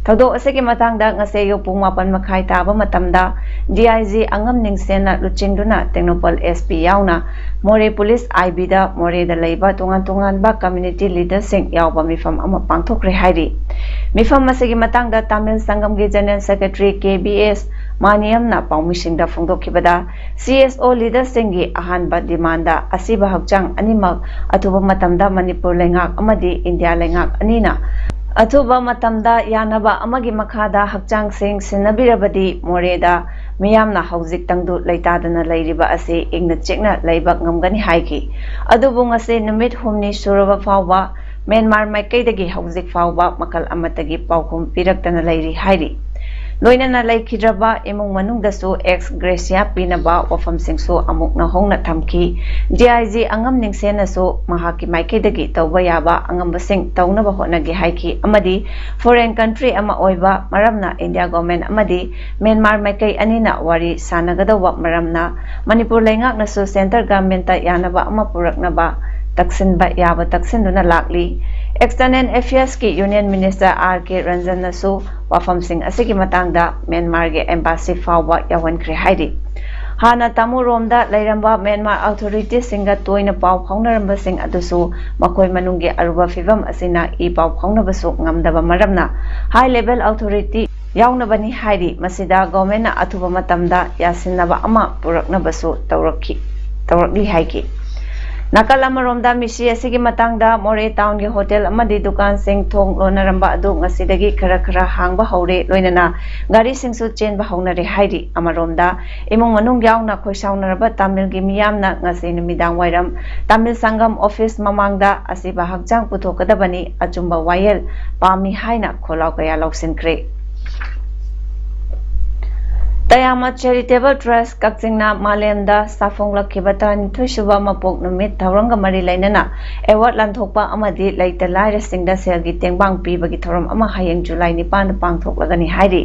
ꯊꯧꯗꯣꯛ ꯑꯁꯤꯒꯤ ꯃꯇꯥꯡꯗ ꯉꯁꯤ ꯑꯌꯨꯛ ꯄꯨꯡ ꯃꯥꯄꯟ ꯃꯈꯥꯏ ꯇꯥꯕ ꯃꯇꯝꯗ D I G ꯑꯉꯝ ꯅꯤꯡꯁꯦꯟꯅ ꯂꯨꯆꯤꯡꯗꯨꯅ ꯇꯦꯡꯅꯧꯄꯜ S P ꯌꯥꯎꯅ ꯃꯣꯔꯦ ꯄꯨꯂꯤꯁ I Bꯗ ꯃꯣꯔꯦꯗ ꯂꯩꯕ ꯇꯣꯉꯥꯟ ꯇꯣꯉꯥꯟꯕ community leaderꯁꯤꯡ ꯌꯥꯎꯕ ꯃꯤꯐꯝ ꯑꯃ ꯄꯥꯡꯊꯣꯛꯈ꯭ꯔꯦ ꯍꯥꯏꯔꯤ꯫ ꯃꯤꯐꯝ ꯑꯁꯤꯒꯤ ꯃꯇꯥꯡꯗ Tamil ꯁꯪꯒꯝꯒꯤ General Secretary K B S ꯃꯥꯅꯤꯌꯝꯅ ꯄꯥꯎꯃꯤꯁꯤꯡꯗ ꯐꯣꯡꯗꯣꯛꯈꯤꯕꯗ, C S O leaderꯁꯤꯡꯒꯤ ꯑꯍꯥꯟꯕ demand ꯑꯁꯤꯕ ꯍꯛꯆꯥꯡ ꯑꯅꯤꯃꯛ ꯑꯊꯨꯕ ꯃꯇꯝꯗ ꯃꯅꯤꯄꯨꯔ ꯂꯩꯉꯥꯛ ꯑꯃꯗꯤ ꯏꯟꯗꯤꯌꯥ ꯂꯩꯉꯥꯛ ꯑꯅꯤꯅ ꯑꯊꯨꯕ ꯃꯇꯝꯗ ꯌꯥꯅꯕ ꯑꯃꯒꯤ ꯃꯈꯥꯗ ꯍꯛꯆꯥꯡꯁꯤꯡ ꯁꯤꯟꯅꯕꯤꯔꯕꯗꯤ ꯃꯣꯔꯦꯗ ꯃꯤꯌꯥꯝꯅ ꯍꯧꯖꯤꯛ ꯇꯪꯗꯨ ꯂꯩꯇꯥꯗꯅ ꯂꯩꯔꯤꯕ ꯑꯁꯤ ꯏꯪꯅ ꯆꯤꯛꯅ ꯂꯩꯕ ꯉꯝꯒꯅꯤ ꯍꯥꯏꯈꯤ꯫ ꯑꯗꯨꯕꯨ ꯉꯁꯤ ꯅꯨꯃꯤꯠ ꯍꯨꯝꯅꯤ ꯁꯨꯔꯕ ꯐꯥꯎꯕ ꯃ꯭ꯌꯥꯟꯃꯥꯔ ꯃꯥꯏꯀꯩꯗꯒꯤ ꯍꯧꯖꯤꯛ ꯐꯥꯎꯕ ꯃꯈꯜ ꯑꯃꯠꯇꯒꯤ ꯄꯥꯎꯈꯨꯝ ꯄꯤꯔꯛꯇꯅ ꯂꯩꯔꯤ ꯍꯥꯏꯔꯤ꯫ ꯂꯣꯏꯅꯅ ꯂꯩꯈꯤꯗ꯭ꯔꯕ ꯏꯃꯨꯡ ꯃꯅꯨꯡꯗꯁꯨ ex gratia ꯄꯤꯅꯕ ꯋꯥꯐꯝꯁꯤꯡꯁꯨ ꯑꯃꯨꯛ ꯅꯧꯍꯧꯅ ꯊꯝꯈꯤ꯫ D I G ꯑꯉꯝ ꯅꯤꯡꯁꯦꯟꯅꯁꯨ ꯃꯍꯥꯛꯀꯤ ꯃꯥꯏꯀꯩꯗꯒꯤ ꯇꯧꯕ ꯌꯥꯕ ꯑꯉꯝꯕꯁꯤꯡ ꯇꯧꯅꯕ ꯍꯣꯠꯅꯒꯦ ꯍꯥꯏꯈꯤ ꯑꯃꯗꯤ foreign country ꯑꯃ ꯑꯣꯏꯕ ꯃꯔꯝꯅ India government ꯑꯃꯗꯤ ꯃ꯭ꯌꯥꯟꯃꯥꯔ ꯃꯥꯏꯀꯩ ꯑꯅꯤꯅ ꯋꯥꯔꯤ ꯁꯥꯟꯅꯒꯗꯧꯕ ꯃꯔꯝꯅ ꯃꯅꯤꯄꯨꯔ ꯂꯩꯉꯥꯛꯅꯁꯨ centre governmentꯇ ꯌꯥꯅꯕ ꯑꯃ ꯄꯨꯔꯛꯅꯕ ꯇꯛꯁꯤꯟꯕ ꯌꯥꯕ ꯇꯛꯁꯤꯟꯗꯨꯅ ꯂꯥꯛꯂꯤ꯫ External Affairsꯀꯤ Union Minister R K ꯔꯟꯖꯟꯅꯁꯨ ꯋꯥꯐꯝꯁꯤꯡ ꯑꯁꯤꯒꯤ ꯃꯇꯥꯡꯗ ꯃ꯭ꯌꯥꯟꯃꯥꯔꯒꯤ embassy ꯐꯥꯎꯕ ꯌꯧꯍꯟꯈ꯭ꯔꯦ ꯍꯥꯏꯔꯤ꯫ ꯍꯥꯟꯅ ꯇꯥꯃꯨꯔꯣꯝꯗ ꯂꯩꯔꯝꯕ ꯃ꯭ꯌꯥꯟꯃꯥꯔ authorityꯁꯤꯡꯒ ꯇꯣꯏꯅ ꯄꯥꯎ ꯐꯥꯎꯅꯔꯝꯕꯁꯤꯡ ꯑꯗꯨꯁꯨ ꯃꯈꯣꯏ ꯃꯅꯨꯡꯒꯤ ꯑꯔꯨꯕ ꯐꯤꯚꯝ ꯑꯁꯤꯅ ꯏ ꯄꯥꯎ ꯐꯥꯎꯅꯕꯁꯨ ꯉꯝꯗꯕ ꯃꯔꯝꯅ high level authority ꯌꯥꯎꯅꯕꯅꯤ ꯍꯥꯏꯔꯤ꯫ ꯃꯁꯤꯗ governmentꯅ ꯑꯊꯨꯕ ꯃꯇꯝꯗ ꯌꯥꯁꯤꯟꯅꯕ ꯑꯃ ꯄꯨꯔꯛꯅꯕꯁꯨ ꯇꯧꯔꯛꯈꯤ, ꯇꯧꯔꯛꯂꯤ ꯍꯥꯏꯈꯤ꯫ ꯅꯥꯀꯜ ꯑꯃꯔꯣꯝꯗ, ꯃꯤꯁꯤ ꯑꯁꯤꯒꯤ ꯃꯇꯥꯡꯗ ꯃꯣꯔꯦ ꯇꯥꯎꯟꯒꯤ ꯍꯣꯇꯦꯜ ꯑꯃꯗꯤ ꯗꯨꯀꯥꯟꯁꯤꯡ ꯊꯣꯡ ꯂꯣꯟꯅꯔꯝꯕ ꯑꯗꯨ ꯉꯁꯤꯗꯒꯤ ꯈꯔ ꯈꯔ ꯍꯥꯡꯕ ꯍꯧꯔꯦ, ꯂꯣꯏꯅꯅ ꯒꯥꯔꯤꯁꯤꯡꯁꯨ ꯆꯦꯟꯕ ꯍꯧꯅꯔꯦ ꯍꯥꯏꯔꯤ꯫ ꯑꯃꯔꯣꯝꯗ, ꯏꯃꯨꯡ ꯃꯅꯨꯡ ꯌꯥꯎꯅ ꯈꯣꯏꯁꯥꯎꯅꯔꯕ ꯇꯥꯃꯤꯜꯒꯤ ꯃꯤꯌꯥꯝꯅ ꯉꯁꯤ ꯅꯨꯃꯤꯗꯥꯡ ꯋꯥꯏꯔꯝ ꯇꯥꯃꯤꯜ ꯁꯪꯒꯝ ꯑꯣꯐꯤꯁ ꯃꯃꯥꯡꯗ ꯑꯁꯤꯕ ꯍꯛꯆꯥꯡ ꯄꯨꯊꯣꯛꯀꯗꯕꯅꯤ, ꯑꯆꯨꯝꯕ ꯋꯥꯌꯦꯜ ꯄꯥꯝꯃꯤ ꯍꯥꯏꯅ ꯈꯣꯜꯂꯥꯎ ꯀꯌꯥ ꯂꯧꯁꯤꯟꯈ꯭ꯔꯦ꯫ ꯇꯌꯥꯃ ꯆꯦꯔꯤꯇꯦꯕꯜ ꯇ꯭ꯔꯁ ꯀꯛꯆꯤꯡꯅ ꯃꯥꯂꯦꯝꯗ ꯁꯥꯐꯣꯡꯂꯛꯈꯤꯕ ꯇꯔꯥꯅꯤꯊꯣꯏ ꯁꯨꯕ ꯃꯄꯣꯛ ꯅꯨꯃꯤꯠ ꯊꯧꯔꯝꯒ ꯃꯔꯤ ꯂꯩꯅꯅ ꯑꯦꯋꯥꯔꯗ ꯂꯥꯟꯊꯣꯛꯄ ꯑꯃꯗꯤ ꯂꯩꯇ ꯂꯥꯏꯔꯁꯤꯡꯗ ꯁꯦꯜꯒꯤ ꯇꯦꯡꯕꯥꯡ ꯄꯤꯕꯒꯤ ꯊꯧꯔꯝ ꯑꯃ ꯍꯌꯦꯡ ꯖꯨꯂꯥꯏ ꯅꯤꯄꯥꯟꯗ ꯄꯥꯡꯊꯣꯛꯂꯒꯅꯤ ꯍꯥꯏꯔꯤ꯫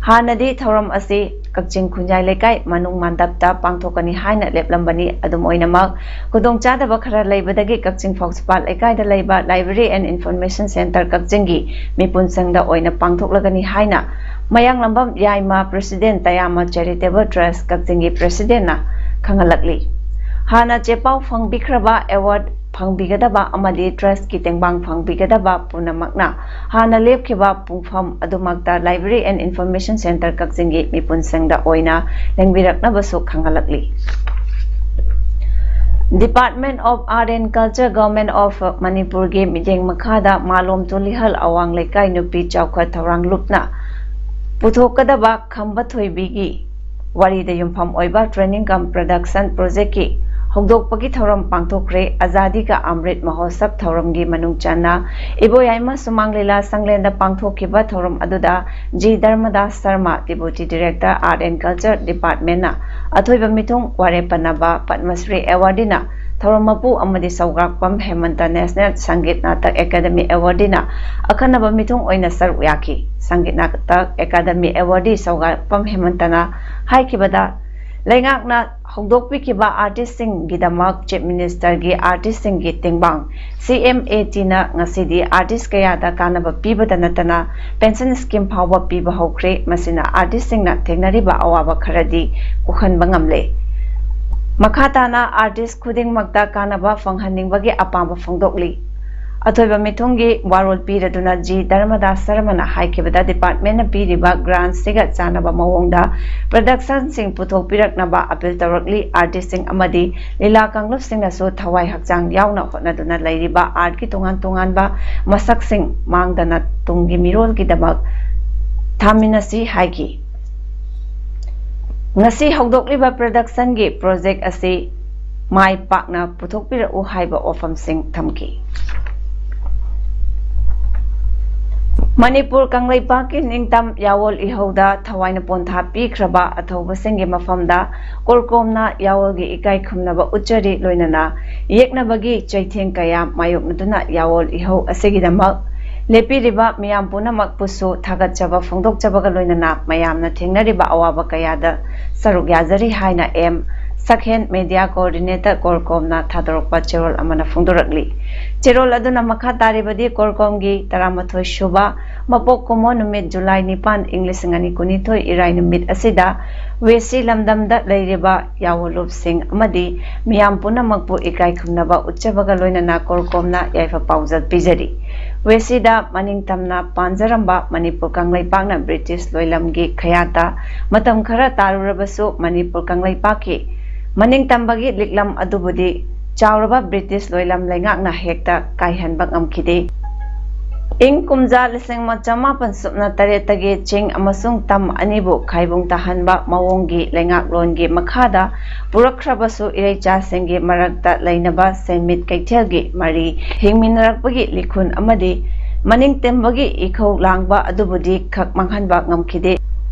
ꯍꯥꯟꯅꯗꯤ ꯊꯧꯔꯝ ꯑꯁꯤ ꯀꯛꯆꯤꯡ ꯈꯨꯟꯌꯥꯏ ꯂꯩꯀꯥꯏ ꯃꯅꯨꯡ ꯃꯥꯟꯗꯞꯇ ꯄꯥꯡꯊꯣꯛꯀꯅꯤ ꯍꯥꯏꯅ ꯂꯦꯞꯂꯝꯕꯅꯤ꯫ ꯑꯗꯨꯝ ꯑꯣꯏꯅꯃꯛ, ꯈꯨꯗꯣꯡꯆꯥꯗꯕ ꯈꯔ ꯂꯩꯕꯗꯒꯤ ꯀꯛꯆꯤꯡ ꯐꯧꯁꯄꯥꯠ ꯂꯩꯀꯥꯏꯗ ꯂꯩꯕ Library and Information Centre ꯀꯛꯆꯤꯡꯒꯤ ꯃꯤꯄꯨꯟꯁꯪꯗ ꯑꯣꯏꯅ ꯄꯥꯡꯊꯣꯛꯂꯒꯅꯤ ꯍꯥꯏꯅ ꯃꯌꯥꯡꯂꯝꯕꯝ ꯌꯥꯏꯃ, ꯄ꯭ꯔꯦꯁꯤꯗꯦꯟꯠ, ꯇꯌꯥꯃ ꯆꯦꯔꯤꯇꯦꯕꯜ ꯇ꯭ꯔꯁ ꯀꯛꯆꯤꯡꯒꯤ ꯄ꯭ꯔꯦꯁꯤꯗꯦꯟꯠꯅ ꯈꯪꯍꯜꯂꯛꯂꯤ꯫ ꯍꯥꯟꯅ ꯆꯦꯄꯥꯎ ꯐꯪꯕꯤꯈ꯭ꯔꯕ, ꯑꯦꯋꯥꯔꯗ ꯐꯪꯕꯤꯒꯗꯕ ꯑꯃꯗꯤ ꯇ꯭ꯔꯁꯀꯤ ꯇꯦꯡꯕꯥꯡ ꯐꯪꯕꯤꯒꯗꯕ ꯄꯨꯝꯅꯃꯛꯅ ꯍꯥꯟꯅ ꯂꯦꯞꯈꯤꯕ ꯄꯨꯡꯐꯝ ꯑꯗꯨꯃꯛꯇ Library and Information Centre ꯀꯛꯆꯤꯡꯒꯤ ꯃꯤꯄꯨꯟꯁꯪꯗ ꯑꯣꯏꯅ ꯂꯦꯡꯕꯤꯔꯛꯅꯕꯁꯨ ꯈꯪꯍꯜꯂꯛꯂꯤ꯫ Department of Art and Culture, Government of ꯃꯅꯤꯄꯨꯔꯒꯤ ꯃꯤꯠꯌꯦꯡ ꯃꯈꯥꯗ ꯃꯥꯂꯣꯝ ꯇꯨꯂꯤꯍꯜ ꯑꯋꯥꯡ ꯂꯩꯀꯥꯏ ꯅꯨꯄꯤ ꯆꯥꯎꯈꯠ ꯊꯧꯔꯥꯡ ꯂꯨꯞꯅ ꯄꯨꯊꯣꯛꯀꯗꯕ ꯈꯝꯕ ꯊꯣꯏꯕꯤꯒꯤ ꯋꯥꯔꯤꯗ ꯌꯨꯝꯐꯝ ꯑꯣꯏꯕ training cum production projectꯀꯤ ꯍꯧꯗꯣꯛꯄꯒꯤ ꯊꯧꯔꯝ ꯄꯥꯡꯊꯣꯛꯈ꯭ꯔꯦ꯫ ꯑꯖꯥꯗꯤ ꯀꯥ ꯑꯃ꯭ꯔꯤꯠ ꯃꯍꯣꯠꯁꯕ ꯊꯧꯔꯝꯒꯤ ꯃꯅꯨꯡ ꯆꯟꯅ ꯏꯕꯣꯌꯥꯏꯃ ꯁꯨꯃꯥꯡ ꯂꯤꯂꯥ ꯁꯪꯂꯦꯟꯗ ꯄꯥꯡꯊꯣꯛꯈꯤꯕ ꯊꯧꯔꯝ ꯑꯗꯨꯗ G Dharmadas Sharma, Deputy Director, Art and Culture Departmentꯅ ꯑꯊꯣꯏꯕ ꯃꯤꯊꯨꯡ ꯋꯥꯔꯦꯞ ꯄꯟꯅꯕ ꯄꯗꯃꯁ꯭ꯔꯤ ꯑꯦꯋꯥꯔꯗꯤꯅ ꯊꯧꯔꯝ ꯃꯄꯨ ꯑꯃꯗꯤ ꯁꯧꯒ꯭ꯔꯥꯛꯄꯝ ꯍꯦꯃꯟꯇ National ꯁꯪꯒꯤꯠ ꯅꯥꯇꯛ ꯑꯦꯀꯥꯗꯃꯤ ꯑꯦꯋꯥꯔꯗꯤꯅ ꯑꯈꯟꯅꯕ ꯃꯤꯊꯨꯡ ꯑꯣꯏꯅ ꯁꯔꯨꯛ ꯌꯥꯈꯤ꯫ ꯁꯪꯒꯤꯠ ꯅꯥꯇꯛ ꯑꯦꯀꯥꯗꯃꯤ ꯑꯦꯋꯥꯔꯗꯤ ꯁꯧꯒ꯭ꯔꯥꯛꯄꯝ ꯍꯦꯃꯟꯇꯅ ꯍꯥꯏꯈꯤꯕꯗ, ꯂꯩꯉꯥꯛꯅ ꯍꯧꯗꯣꯛꯄꯤꯈꯤꯕ ꯑꯥꯔꯇꯤꯁꯁꯤꯡꯒꯤꯗꯃꯛ ꯆꯤꯐ ꯃꯤꯅꯤꯁꯇꯔꯒꯤ ꯑꯥꯔꯇꯤꯁꯁꯤꯡꯒꯤ ꯇꯦꯡꯕꯥꯡ ꯁꯤ ꯑꯦꯝ ꯑꯦ ꯇꯤꯅ ꯉꯁꯤꯗꯤ ꯑꯥꯔꯇꯤꯁ ꯀꯌꯥꯗ ꯀꯥꯟꯅꯕ ꯄꯤꯕꯗ ꯅꯠꯇꯅ ꯄꯦꯟꯁꯟ ꯁ꯭ꯀꯤꯝ ꯐꯥꯎꯕ ꯄꯤꯕ ꯍꯧꯈ꯭ꯔꯦ꯫ ꯃꯁꯤꯅ ꯑꯥꯔꯇꯤꯁꯁꯤꯡꯅ ꯊꯦꯡꯅꯔꯤꯕ ꯑꯋꯥꯕ ꯈꯔꯗꯤ ꯀꯣꯛꯍꯟꯕ ꯉꯝꯂꯦ꯫ ꯃꯈꯥ ꯇꯥꯅ ꯑꯥꯔꯇꯤꯁ ꯈꯨꯗꯤꯡꯃꯛꯇ ꯀꯥꯟꯅꯕ ꯐꯪꯍꯟꯅꯤꯡꯕꯒꯤ ꯑꯄꯥꯝꯕ ꯐꯣꯡꯗꯣꯛꯂꯤ꯫ ꯑꯊꯣꯏꯕ ꯃꯤꯊꯨꯡꯒꯤ ꯋꯥꯔꯣꯜ ꯄꯤꯔꯗꯨꯅ ꯖꯤ ꯙꯔꯃꯗꯥꯁ ꯁꯔꯃꯅ ꯍꯥꯏꯈꯤꯕꯗ, department ꯅ ꯄꯤꯔꯤꯕ grant ꯁꯤꯒ ꯆꯥꯟꯅꯕ ꯃꯑꯣꯡꯗ production ꯁꯤꯡ ꯄꯨꯊꯣꯛꯄꯤꯔꯛꯅꯕ appeal ꯇꯧꯔꯛꯂꯤ꯫ Artist ꯁꯤꯡ ꯑꯃꯗꯤ ꯂꯤꯂꯥ ꯀꯥꯡꯂꯨꯞꯁꯤꯡꯅꯁꯨ ꯊꯋꯥꯏ ꯍꯛꯆꯥꯡ ꯌꯥꯎꯅ ꯍꯣꯠꯅꯗꯨꯅ ꯂꯩꯔꯤꯕ art ꯀꯤ ꯇꯣꯉꯥꯟ ꯇꯣꯉꯥꯟꯕ ꯃꯁꯛꯁꯤꯡ ꯃꯥꯡꯗꯅ ꯇꯨꯡꯒꯤ ꯃꯤꯔꯣꯜꯒꯤꯗꯃꯛ ꯊꯝꯃꯤꯟꯅꯁꯤ ꯍꯥꯏꯈꯤ꯫ ꯉꯁꯤ ꯍꯧꯗꯣꯛꯂꯤꯕ production ꯒꯤ project ꯑꯁꯤ ꯃꯥꯏ ꯄꯥꯛꯅ ꯄꯨꯊꯣꯛꯄꯤꯔꯛꯎ ꯍꯥꯏꯕ ꯋꯥꯐꯝꯁꯤꯡ ꯊꯝꯈꯤ꯫ ꯃꯅꯤꯄꯨꯔ ꯀꯪꯂꯩꯄꯥꯛꯀꯤ ꯅꯤꯡꯇꯝ ꯌꯥꯋꯣꯜ ꯏꯍꯧꯗ ꯊꯋꯥꯏꯅ ꯄꯣꯟꯊꯥ ꯄꯤꯈ꯭ꯔꯕ ꯑꯊꯧꯕꯁꯤꯡꯒꯤ ꯃꯐꯝꯗ ꯀꯣꯔꯀꯣꯝꯅ ꯌꯥꯋꯣꯜꯒꯤ ꯏꯀꯥꯏ ꯈꯨꯝꯅꯕ ꯎꯠꯆꯔꯤ, ꯂꯣꯏꯅꯅ ꯌꯦꯛꯅꯕꯒꯤ ꯆꯩꯊꯦꯡ ꯀꯌꯥ ꯃꯥꯌꯣꯛꯅꯗꯨꯅ ꯌꯥꯋꯣꯜ ꯏꯍꯧ ꯑꯁꯤꯒꯤꯗꯃꯛ ꯂꯦꯞꯄꯤꯔꯤꯕ ꯃꯤꯌꯥꯝ ꯄꯨꯝꯅꯃꯛꯄꯨꯁꯨ ꯊꯥꯒꯠꯆꯕ ꯐꯣꯡꯗꯣꯛꯆꯕꯒ ꯂꯣꯏꯅꯅ ꯃꯌꯥꯝꯅ ꯊꯦꯡꯅꯔꯤꯕ ꯑꯋꯥꯕ ꯀꯌꯥꯗ ꯁꯔꯨꯛ ꯌꯥꯖꯔꯤ ꯍꯥꯏꯅ ꯑꯦꯝ ꯁꯛꯍꯦꯟ media coordinator ꯀꯣꯔꯀꯣꯝꯅ ꯊꯥꯗꯣꯔꯛꯄ ꯆꯦꯔꯣꯜ ꯑꯃꯅ ꯐꯣꯡꯗꯣꯔꯛꯂꯤ꯫ ꯆꯦꯔꯣꯜ ꯑꯗꯨꯅ ꯃꯈꯥ ꯇꯥꯔꯤꯕꯗꯤ ꯀꯣꯔꯀꯣꯝꯒꯤ ꯇꯔꯥꯃꯥꯊꯣꯏ ꯁꯨꯕ ꯃꯄꯣꯛ ꯀꯨꯝꯑꯣꯟ ꯅꯨꯃꯤꯠ ꯖꯨꯂꯥꯏ ꯅꯤꯄꯥꯟ, ꯏꯪ ꯂꯤꯁꯤꯡ ꯑꯅꯤ ꯀꯨꯟꯅꯤꯊꯣꯏ ꯏꯔꯥꯏ ꯅꯨꯃꯤꯠ ꯑꯁꯤꯗ ꯋꯦꯁꯤ ꯂꯝꯗꯝꯗ ꯂꯩꯔꯤꯕ ꯌꯥꯑꯣꯟꯂꯨꯞꯁꯤꯡ ꯑꯃꯗꯤ ꯃꯤꯌꯥꯝ ꯄꯨꯝꯅꯃꯛꯄꯨ ꯏꯀꯥꯏ ꯈꯨꯝꯅꯕ ꯎꯠꯆꯕꯒ ꯂꯣꯏꯅꯅ ꯀꯣꯔꯀꯣꯝꯅ ꯌꯥꯏꯐ ꯄꯥꯎꯖꯦꯜ ꯄꯤꯖꯔꯤ꯫ ꯋꯦꯁꯤꯗ ꯃꯅꯤꯡ ꯇꯝꯅ ꯄꯥꯟꯖꯔꯝꯕ ꯃꯅꯤꯄꯨꯔ ꯀꯪꯂꯩꯄꯥꯛꯅ ꯕ꯭ꯔꯤꯇꯤꯁ ꯂꯣꯏꯂꯝꯒꯤ ꯈꯌꯥꯠꯇ ꯃꯇꯝ ꯈꯔ ꯇꯥꯔꯨꯔꯕꯁꯨ, ꯃꯅꯤꯄꯨꯔ ꯀꯪꯂꯩꯄꯥꯛꯀꯤ ꯃꯅꯤꯡ ꯇꯝꯕꯒꯤ ꯂꯤꯛꯂꯝ ꯑꯗꯨꯕꯨꯗꯤ ꯆꯥꯎꯔꯕ ꯕ꯭ꯔꯤꯇꯤꯁ ꯂꯣꯏꯂꯝ ꯂꯩꯉꯥꯛꯅ ꯍꯦꯛꯇ ꯀꯥꯏꯍꯟꯕ ꯉꯝꯈꯤꯗꯦ꯫ ꯏꯪ ꯀꯨꯝꯖꯥ ꯂꯤꯁꯤꯡ ꯑꯃ ꯆꯃꯥꯄꯟ ꯁꯨꯞꯅ ꯇꯔꯦꯠꯇꯒꯤ ꯆꯤꯡ ꯑꯃꯁꯨꯡ ꯇꯝ ꯑꯅꯤꯕꯨ ꯈꯥꯏꯕꯨꯡ ꯇꯥꯍꯟꯕ ꯃꯑꯣꯡꯒꯤ ꯂꯩꯉꯥꯛꯂꯣꯟꯒꯤ ꯃꯈꯥꯗ ꯄꯨꯔꯛꯈ꯭ꯔꯕꯁꯨ, ꯏꯔꯩꯆꯥꯁꯤꯡꯒꯤ ꯃꯔꯛꯇ ꯂꯩꯅꯕ ꯁꯦꯟꯃꯤꯠ ꯀꯩꯊꯦꯜꯒꯤ ꯃꯔꯤ ꯍꯤꯡꯃꯤꯟꯅꯔꯛꯄꯒꯤ ꯂꯤꯈꯨꯟ ꯑꯃꯗꯤ ꯃꯅꯤꯡ ꯇꯝꯕꯒꯤ ꯏꯈꯧ ꯂꯥꯡꯕ ꯑꯗꯨꯕꯨꯗꯤ ꯈꯛ ꯃꯥꯡꯍꯟꯕ ꯉꯝꯈꯤꯗꯦ꯫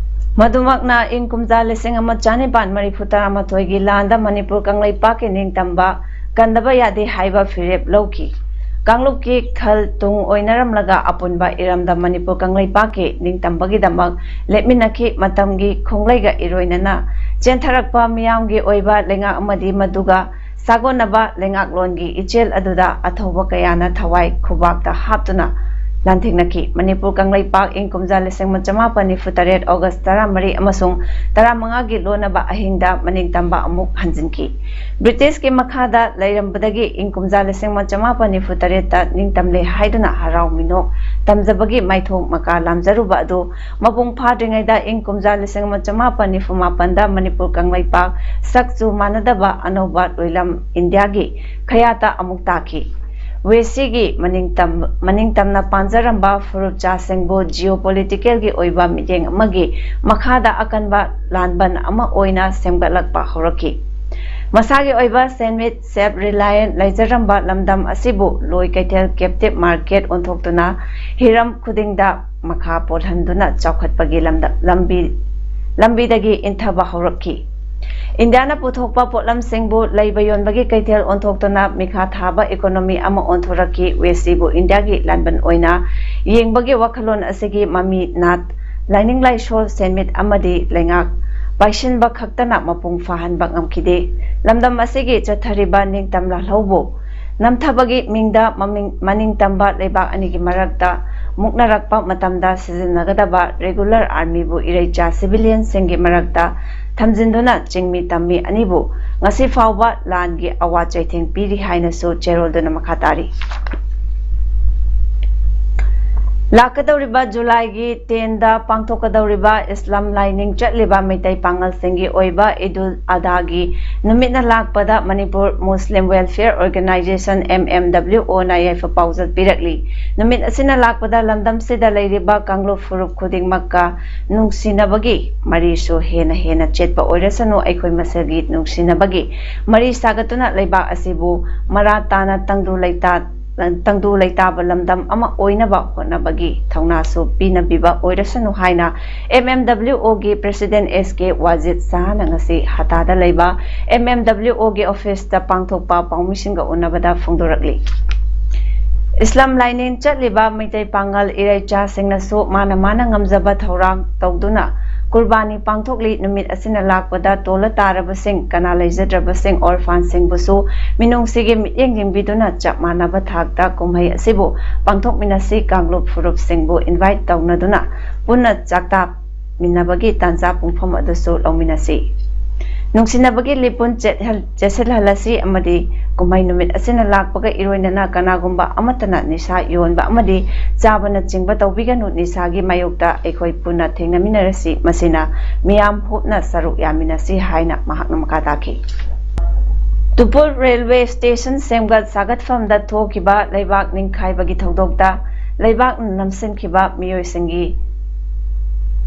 ꯃꯗꯨꯃꯛꯅ ꯏꯪ ꯀꯨꯝꯖꯥ ꯂꯤꯁꯤꯡ ꯑꯃ ꯆꯥꯅꯤꯄꯥꯟ ꯃꯔꯤꯐꯨ ꯇꯔꯥꯃꯥꯊꯣꯏꯒꯤ ꯂꯥꯟꯗ ꯃꯅꯤꯄꯨꯔ ꯀꯪꯂꯩꯄꯥꯛꯀꯤ ꯅꯤꯡꯇꯝꯕ ꯀꯟꯗꯕ ꯌꯥꯗꯦ ꯍꯥꯏꯕ ꯐꯤꯔꯦꯞ ꯂꯧꯈꯤ꯫ ꯀꯥꯡꯂꯨꯞꯀꯤ ꯈꯜ ꯇꯨꯡ ꯑꯣꯏꯅꯔꯝꯂꯒ ꯑꯄꯨꯟꯕ ꯏꯔꯝꯗꯝ ꯃꯅꯤꯄꯨꯔ ꯀꯪꯂꯩꯄꯥꯛꯀꯤ ꯅꯤꯡꯇꯝꯕꯒꯤꯗꯃꯛ ꯂꯦꯞꯃꯤꯟꯅꯈꯤ꯫ ꯃꯇꯝꯒꯤ ꯈꯣꯡꯂꯩꯒ ꯏꯔꯣꯏꯅꯅ ꯆꯦꯟꯊꯔꯛꯄ ꯃꯤꯌꯥꯝꯒꯤ ꯑꯣꯏꯕ ꯂꯩꯉꯥꯛ ꯑꯃꯗꯤ ꯃꯗꯨꯒ ꯁꯥꯒꯣꯟꯅꯕ ꯂꯩꯉꯥꯛꯂꯣꯟꯒꯤ ꯏꯆꯦꯜ ꯑꯗꯨꯗ ꯑꯊꯧꯕ ꯀꯌꯥꯅ ꯊꯋꯥꯏ ꯈꯨꯕꯥꯛꯇ ꯍꯥꯞꯇꯨꯅ ꯂꯥꯟꯊꯦꯡꯅꯈꯤ꯫ ꯃꯅꯤꯄꯨꯔ ꯀꯪꯂꯩꯄꯥꯛ ꯏꯪ ꯀꯨꯝꯖꯥ ꯂꯤꯁꯤꯡ ꯑꯃ ꯆꯃꯥꯄꯟ ꯅꯤꯐꯨ ꯇꯔꯦꯠ ꯑꯣꯒꯁ ꯇꯔꯥꯃꯔꯤ ꯑꯃꯁꯨꯡ ꯇꯔꯥꯃꯉꯥꯒꯤ ꯂꯣꯟꯅꯕ ꯑꯍꯤꯡꯗ ꯃꯅꯤꯡꯇꯝꯕ ꯑꯃꯨꯛ ꯍꯟꯖꯤꯟꯈꯤ꯫ ꯕ꯭ꯔꯤꯇꯤꯁꯀꯤ ꯃꯈꯥꯗ ꯂꯩꯔꯝꯕꯗꯒꯤ ꯏꯪ ꯀꯨꯝꯖꯥ ꯂꯤꯁꯤꯡ ꯑꯃ ꯆꯃꯥꯄꯟ ꯅꯤꯐꯨ ꯇꯔꯦꯠꯇ ꯅꯤꯡꯇꯝꯂꯦ ꯍꯥꯏꯗꯨꯅ ꯍꯔꯥꯎ ꯃꯤꯅꯣꯛ ꯇꯝꯖꯕꯒꯤ ꯃꯥꯏꯊꯣꯡ ꯃꯀꯥ ꯂꯥꯝꯖꯔꯨꯕ ꯑꯗꯨ ꯃꯄꯨꯡ ꯐꯥꯗ꯭ꯔꯤꯉꯩꯗ ꯏꯪ ꯀꯨꯝꯖꯥ ꯂꯤꯁꯤꯡ ꯑꯃ ꯆꯃꯥꯄꯟ ꯅꯤꯐꯨ ꯃꯥꯄꯟꯗ ꯃꯅꯤꯄꯨꯔ ꯀꯪꯂꯩꯄꯥꯛ ꯁꯛ ꯆꯨ ꯃꯥꯟꯅꯗꯕ ꯑꯅꯧꯕ ꯂꯣꯏꯂꯝ ꯏꯟꯗꯤꯌꯥꯒꯤ ꯈꯌꯥꯠꯇ ꯑꯃꯨꯛ ꯇꯥꯈꯤ꯫ ꯋꯦꯁꯤꯒꯤ ꯃꯅꯤꯡꯇꯝ-, ꯃꯅꯤꯡꯇꯝꯅ ꯄꯥꯟꯖꯔꯝꯕ ꯐꯨꯔꯨꯞꯆꯥꯁꯤꯡꯕꯨ geopoliticalꯒꯤ ꯑꯣꯏꯕ ꯃꯤꯠꯌꯦꯡ ꯑꯃꯒꯤ ꯃꯈꯥꯗ ꯑꯀꯟꯕ ꯂꯥꯟꯕꯟ ꯑꯃ ꯑꯣꯏꯅ ꯁꯦꯝꯒꯠꯂꯛꯄ ꯍꯧꯔꯛꯈꯤ꯫ ꯃꯁꯥꯒꯤ ꯑꯣꯏꯕ ꯁꯦꯟꯃꯤꯠ self reliant ꯂꯩꯖꯔꯝꯕ ꯂꯝꯗꯝ ꯑꯁꯤꯕꯨ ꯂꯣꯏ ꯀꯩꯊꯦꯜ captive market ꯑꯣꯟꯊꯣꯛꯇꯨꯅ ꯍꯤꯔꯝ ꯈꯨꯗꯤꯡꯗ ꯃꯈꯥ ꯄꯣꯜꯍꯟꯗꯨꯅ ꯆꯥꯎꯈꯠꯄꯒꯤ ꯂꯝꯗ-, ꯂꯝꯕꯤ, ꯂꯝꯕꯤꯗꯒꯤ ꯏꯟꯊꯕ ꯍꯧꯔꯛꯈꯤ꯫ ꯏꯟꯗꯤꯌꯥꯅ ꯄꯨꯊꯣꯛꯄ ꯄꯣꯠꯂꯝꯁꯤꯡꯕꯨ ꯂꯩꯕ ꯌꯣꯟꯕꯒꯤ ꯀꯩꯊꯦꯜ ꯑꯣꯟꯊꯣꯛꯇꯨꯅ ꯃꯤꯈꯥ ꯊꯥꯕ economy ꯑꯃ ꯑꯣꯟꯊꯣꯔꯛꯈꯤ꯫ ꯋꯦꯁꯤꯕꯨ ꯏꯟꯗꯤꯌꯥꯒꯤ ꯂꯥꯟꯕꯟ ꯑꯣꯏꯅ ꯌꯦꯡꯕꯒꯤ ꯋꯥꯈꯜꯂꯣꯟ ꯑꯁꯤꯒꯤ ꯃꯃꯤ ꯅꯥꯠ, ꯂꯥꯏꯅꯤꯡ ꯂꯥꯏꯁꯣꯜ, ꯁꯦꯟꯃꯤꯠ ꯑꯃꯗꯤ ꯂꯩꯉꯥꯛ ꯄꯥꯏꯁꯤꯟꯕ ꯈꯛꯇꯅ ꯃꯄꯨꯡ ꯐꯥꯍꯟꯕ ꯉꯝꯈꯤꯗꯦ꯫ ꯂꯝꯗꯝ ꯑꯁꯤꯒꯤ ꯆꯠꯊꯔꯤꯕ ꯅꯤꯡꯇꯝ ꯂꯥꯜꯍꯧꯕꯨ ꯅꯝꯊꯕꯒꯤ ꯃꯤꯡꯗ ꯃꯃꯤꯡ-, ꯃꯅꯤꯡ ꯇꯝꯕ ꯂꯩꯕꯥꯛ ꯑꯅꯤꯒꯤ ꯃꯔꯛꯇ ꯃꯨꯛꯅꯔꯛꯄ ꯃꯇꯝꯗ ꯁꯤꯖꯤꯟꯅꯒꯗꯕ regular armyꯕꯨ ꯏꯔꯩꯆꯥ civilianꯁꯤꯡꯒꯤ ꯃꯔꯛꯇ ꯊꯝꯖꯤꯟꯗꯨꯅ ꯆꯤꯡꯃꯤ ꯇꯝꯃꯤ ꯑꯅꯤꯕꯨ ꯉꯁꯤ ꯐꯥꯎꯕ ꯂꯥꯟꯒꯤ ꯑꯋꯥ ꯆꯩꯊꯦꯡ ꯄꯤꯔꯤ ꯍꯥꯏꯅꯁꯨ ꯆꯦꯔꯣꯜꯗꯨꯅ ꯃꯈꯥ ꯇꯥꯔꯤ꯫ ꯂꯥꯛꯀꯗꯧꯔꯤꯕ ꯖꯨꯂꯥꯏꯒꯤ tenꯗ ꯄꯥꯡꯊꯣꯛꯀꯗꯧꯔꯤꯕ ꯏꯁꯂꯥꯝ ꯂꯥꯏꯅꯤꯡ ꯆꯠꯂꯤꯕ ꯃꯩꯇꯩ ꯄꯥꯉꯜꯁꯤꯡꯒꯤ ꯑꯣꯏꯕ ꯏꯗꯨꯜ ꯑꯗꯥꯒꯤ ꯅꯨꯃꯤꯠꯅ ꯂꯥꯛꯄꯗ ꯃꯅꯤꯄꯨꯔ ꯃꯨꯁꯂꯤꯝ ꯋꯦꯜꯐꯤꯌꯔ ꯑꯣꯔꯒꯅꯥꯏꯖꯦꯁꯟ, MMWOꯅ ꯌꯥꯏꯐ ꯄꯥꯎꯖꯦꯜ ꯄꯤꯔꯛꯂꯤ꯫ ꯅꯨꯃꯤꯠ ꯑꯁꯤꯅ ꯂꯥꯛꯄꯗ ꯂꯝꯗꯝꯁꯤꯗ ꯂꯩꯔꯤꯕ ꯀꯥꯡꯂꯨꯞ ꯐꯨꯔꯨꯞ ꯈꯨꯗꯤꯡꯃꯛꯀ ꯅꯨꯡꯁꯤꯅꯕꯒꯤ ꯃꯔꯤꯁꯨ ꯍꯦꯟꯅ ꯍꯦꯟꯅ ꯆꯦꯠꯄ ꯑꯣꯏꯔꯁꯅꯨ꯫ ꯑꯩꯈꯣꯏ ꯃꯁꯦꯜꯒꯤ ꯅꯨꯡꯁꯤꯅꯕꯒꯤ ꯃꯔꯤ ꯁꯥꯒꯠꯇꯨꯅ ꯂꯩꯕꯥꯛ ꯑꯁꯤꯕꯨ ꯃꯔꯥ ꯇꯥꯅ ꯇꯪꯗꯨ ꯂꯩꯇꯥ-, ꯇꯪꯗꯨ ꯂꯩꯇꯥꯕ ꯂꯝꯗꯝ ꯑꯃ ꯑꯣꯏꯅꯕ ꯍꯣꯠꯅꯕꯒꯤ ꯊꯧꯅꯥꯁꯨ ꯄꯤꯅꯕꯤꯕ ꯑꯣꯏꯔꯁꯅꯨ ꯍꯥꯏꯅ MMWOꯒꯤ President S K ꯋꯥꯖꯤꯗ ꯁꯍꯥꯅ ꯉꯁꯤ ꯍꯇꯥꯗ ꯂꯩꯕ MMWOꯒꯤ officeꯇ ꯄꯥꯡꯊꯣꯛꯄ ꯄꯥꯎꯃꯤꯁꯤꯡꯒ ꯎꯅꯕꯗ ꯐꯣꯡꯗꯣꯔꯛꯂꯤ꯫ ꯏꯁꯂꯥꯝ ꯂꯥꯏꯅꯤꯡ ꯆꯠꯂꯤꯕ ꯃꯩꯇꯩ ꯄꯥꯉꯜ ꯏꯔꯩꯆꯥꯁꯤꯡꯅꯁꯨ ꯃꯥꯅ ꯃꯥꯅ ꯉꯝꯖꯕ ꯊꯧꯔꯥꯡ ꯇꯧꯗꯨꯅ ꯀꯨꯔꯕꯥꯅꯤ ꯄꯥꯡꯊꯣꯛꯂꯤ꯫ ꯅꯨꯃꯤꯠ ꯑꯁꯤꯅ ꯂꯥꯛꯄꯗ ꯇꯣꯜꯂ ꯇꯥꯔꯕꯁꯤꯡ, ꯀꯅꯥ ꯂꯩꯖꯗ꯭ꯔꯕꯁꯤꯡ, ꯑꯣꯔꯐꯥꯟꯁꯤꯡꯕꯨꯁꯨ ꯃꯤꯅꯨꯡꯁꯤꯒꯤ ꯃꯤꯠꯌꯦꯡ ꯌꯦꯡꯕꯤꯗꯨꯅ ꯆꯞ ꯃꯥꯟꯅꯕ ꯊꯥꯛꯇ ꯀꯨꯝꯍꯩ ꯑꯁꯤꯕꯨ ꯄꯥꯡꯊꯣꯛꯃꯤꯟꯅꯁꯤ꯫ ꯀꯥꯡꯂꯨꯞ ꯐꯨꯔꯨꯞꯁꯤꯡꯕꯨ invite ꯇꯧꯅꯗꯨꯅ ꯄꯨꯟꯅ ꯆꯥꯛꯇꯥꯃꯤꯟꯅꯕꯒꯤ ꯇꯥꯟꯖꯥ ꯄꯨꯡꯐꯝ ꯑꯗꯨꯁꯨ ꯂꯧꯃꯤꯟꯅꯁꯤ꯫ ꯅꯨꯡꯁꯤꯅꯕꯒꯤ ꯂꯤꯄꯨꯟ ꯆꯦꯠꯍꯜ-, ꯆꯦꯠꯁꯤꯜꯍꯜꯂꯁꯤ ꯑꯃꯗꯤ ꯀꯨꯝꯍꯩ ꯅꯨꯃꯤꯠ ꯑꯁꯤꯅ ꯂꯥꯛꯄꯒ ꯏꯔꯣꯏꯅꯅ ꯀꯅꯥꯒꯨꯝꯕ ꯑꯃꯠꯇꯅ ꯅꯤꯁꯥ ꯌꯣꯟꯕ ꯑꯃꯗꯤ ꯆꯥꯕꯅꯆꯤꯡꯕ ꯇꯧꯕꯤꯒꯅꯨ꯫ ꯅꯤꯁꯥꯒꯤ ꯃꯥꯌꯣꯛꯇ ꯑꯩꯈꯣꯏ ꯄꯨꯟꯅ ꯊꯦꯡꯅꯃꯤꯟꯅꯔꯁꯤ꯫ ꯃꯁꯤꯅ ꯃꯤꯌꯥꯝ ꯄꯨꯝꯅ ꯁꯔꯨꯛ ꯌꯥꯃꯤꯟꯅꯁꯤ ꯍꯥꯏꯅ ꯃꯍꯥꯛꯅ ꯃꯈꯥ ꯇꯥꯈꯤ꯫ ꯇꯨꯄꯨꯜ ꯔꯦꯜꯋꯦ ꯁ꯭ꯇꯦꯁꯟ ꯁꯦꯝꯒꯠ ꯁꯥꯒꯠꯐꯝꯗ ꯊꯣꯛꯈꯤꯕ ꯂꯩꯕꯥꯛ ꯅꯤꯡꯈꯥꯏꯕꯒꯤ ꯊꯧꯗꯣꯛꯇ ꯂꯩꯕꯥꯛꯅ ꯅꯝꯁꯤꯟꯈꯤꯕ ꯃꯤꯑꯣꯏꯁꯤꯡꯒꯤ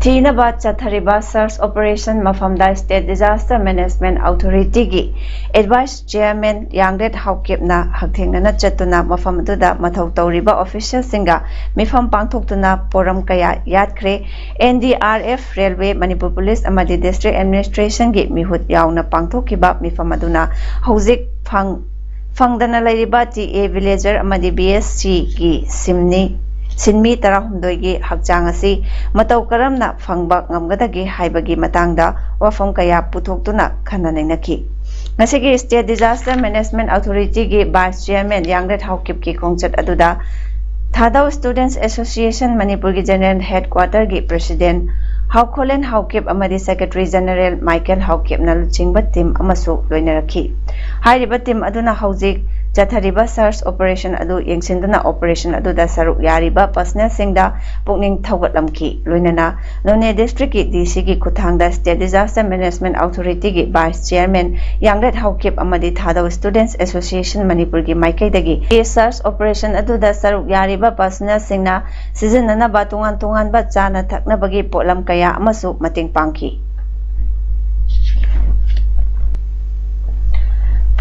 ꯊꯤꯅꯕ ꯆꯠꯊꯔꯤꯕ search operation ꯃꯐꯝꯗ State Disaster Management Authority ꯒꯤ Advice Chairman ꯌꯥꯡꯂꯦꯠ ꯍꯥꯎꯀꯤꯞꯅ ꯍꯛꯊꯦꯡꯅꯅ ꯆꯠꯇꯨꯅ ꯃꯐꯝ ꯑꯗꯨꯗ ꯃꯊꯧ ꯇꯧꯔꯤꯕ official ꯁꯤꯡꯒ ꯃꯤꯐꯝ ꯄꯥꯡꯊꯣꯛꯇꯨꯅ ꯄꯣꯔꯝ ꯀꯌꯥ ꯌꯥꯠꯈ꯭ꯔꯦ꯫ N D R F, railway, Manipur police ꯑꯃꯗꯤ district administration ꯒꯤ ꯃꯤꯍꯨꯠ ꯌꯥꯎꯅ ꯄꯥꯡꯊꯣꯛꯈꯤꯕ ꯃꯤꯐꯝ ꯑꯗꯨꯅ ꯍꯧꯖꯤꯛ ꯐꯪ-, ꯐꯪꯗꯅ ꯂꯩꯔꯤꯕ T A Villager ꯑꯃꯗꯤ B S C ꯒꯤ ꯁꯤꯟꯃꯤ, ꯁꯤꯟꯃꯤ ꯇꯔꯥꯍꯨꯝꯗꯣꯏꯒꯤ ꯍꯛꯆꯥꯡ ꯑꯁꯤ ꯃꯇꯧ ꯀꯔꯝꯅ ꯐꯪꯕ ꯉꯝꯒꯗꯒꯦ ꯍꯥꯏꯕꯒꯤ ꯃꯇꯥꯡꯗ ꯋꯥꯐꯝ ꯀꯌꯥ ꯄꯨꯊꯣꯛꯇꯨꯅ ꯈꯟꯅ ꯅꯩꯅꯈꯤ꯫ ꯉꯁꯤꯒꯤ State Disaster Management Authority ꯒꯤ Vice Chairman ꯌꯥꯡꯂꯦꯠ ꯍꯥꯎꯀꯤꯞꯀꯤ ꯈꯣꯡꯆꯠ ꯑꯗꯨꯗ ꯊꯥꯗꯧ Students Association ꯃꯅꯤꯄꯨꯔꯒꯤ General Headquarter ꯒꯤ President ꯍꯥꯎꯈꯣꯂꯦꯟ ꯍꯥꯎꯀꯤꯞ ꯑꯃꯗꯤ Secretary General ꯃꯥꯏꯀꯦꯜ ꯍꯥꯎꯀꯤꯞꯅ ꯂꯨꯆꯤꯡꯕ team ꯑꯃꯁꯨ ꯂꯣꯏꯅꯔꯛꯈꯤ꯫ ꯍꯥꯏꯔꯤꯕ team ꯑꯗꯨꯅ ꯍꯧꯖꯤꯛ ꯆꯠꯊꯔꯤꯕ search operation ꯑꯗꯨ ꯌꯦꯡꯁꯤꯟꯗꯨꯅ operation ꯑꯗꯨꯗ ꯁꯔꯨꯛ ꯌꯥꯔꯤꯕ personnel ꯁꯤꯡꯗ ꯄꯨꯛꯅꯤꯡ ꯊꯧꯒꯠꯂꯝꯈꯤ꯫ ꯂꯣꯏꯅꯅ ꯅꯣꯅꯦ district ꯀꯤ D C ꯒꯤ ꯈꯨꯠꯊꯥꯡꯗ State Disaster Management Authority ꯒꯤ Vice Chairman ꯌꯥꯡꯂꯦꯠ ꯍꯥꯎꯀꯤꯞ ꯑꯃꯗꯤ ꯊꯥꯗꯧ Students Association ꯃꯅꯤꯄꯨꯔꯒꯤ ꯃꯥꯏꯀꯩꯗꯒꯤ search operation ꯑꯗꯨꯗ ꯁꯔꯨꯛ ꯌꯥꯔꯤꯕ personnel ꯁꯤꯡꯅ ꯁꯤꯖꯤꯟꯅꯅꯕ ꯇꯣꯉꯥꯟ ꯇꯣꯉꯥꯟꯕ ꯆꯥꯅ ꯊꯛꯅꯕꯒꯤ ꯄꯣꯠꯂꯝ ꯀꯌꯥ ꯑꯃꯁꯨ ꯃꯇꯦꯡ ꯄꯥꯡꯈꯤ꯫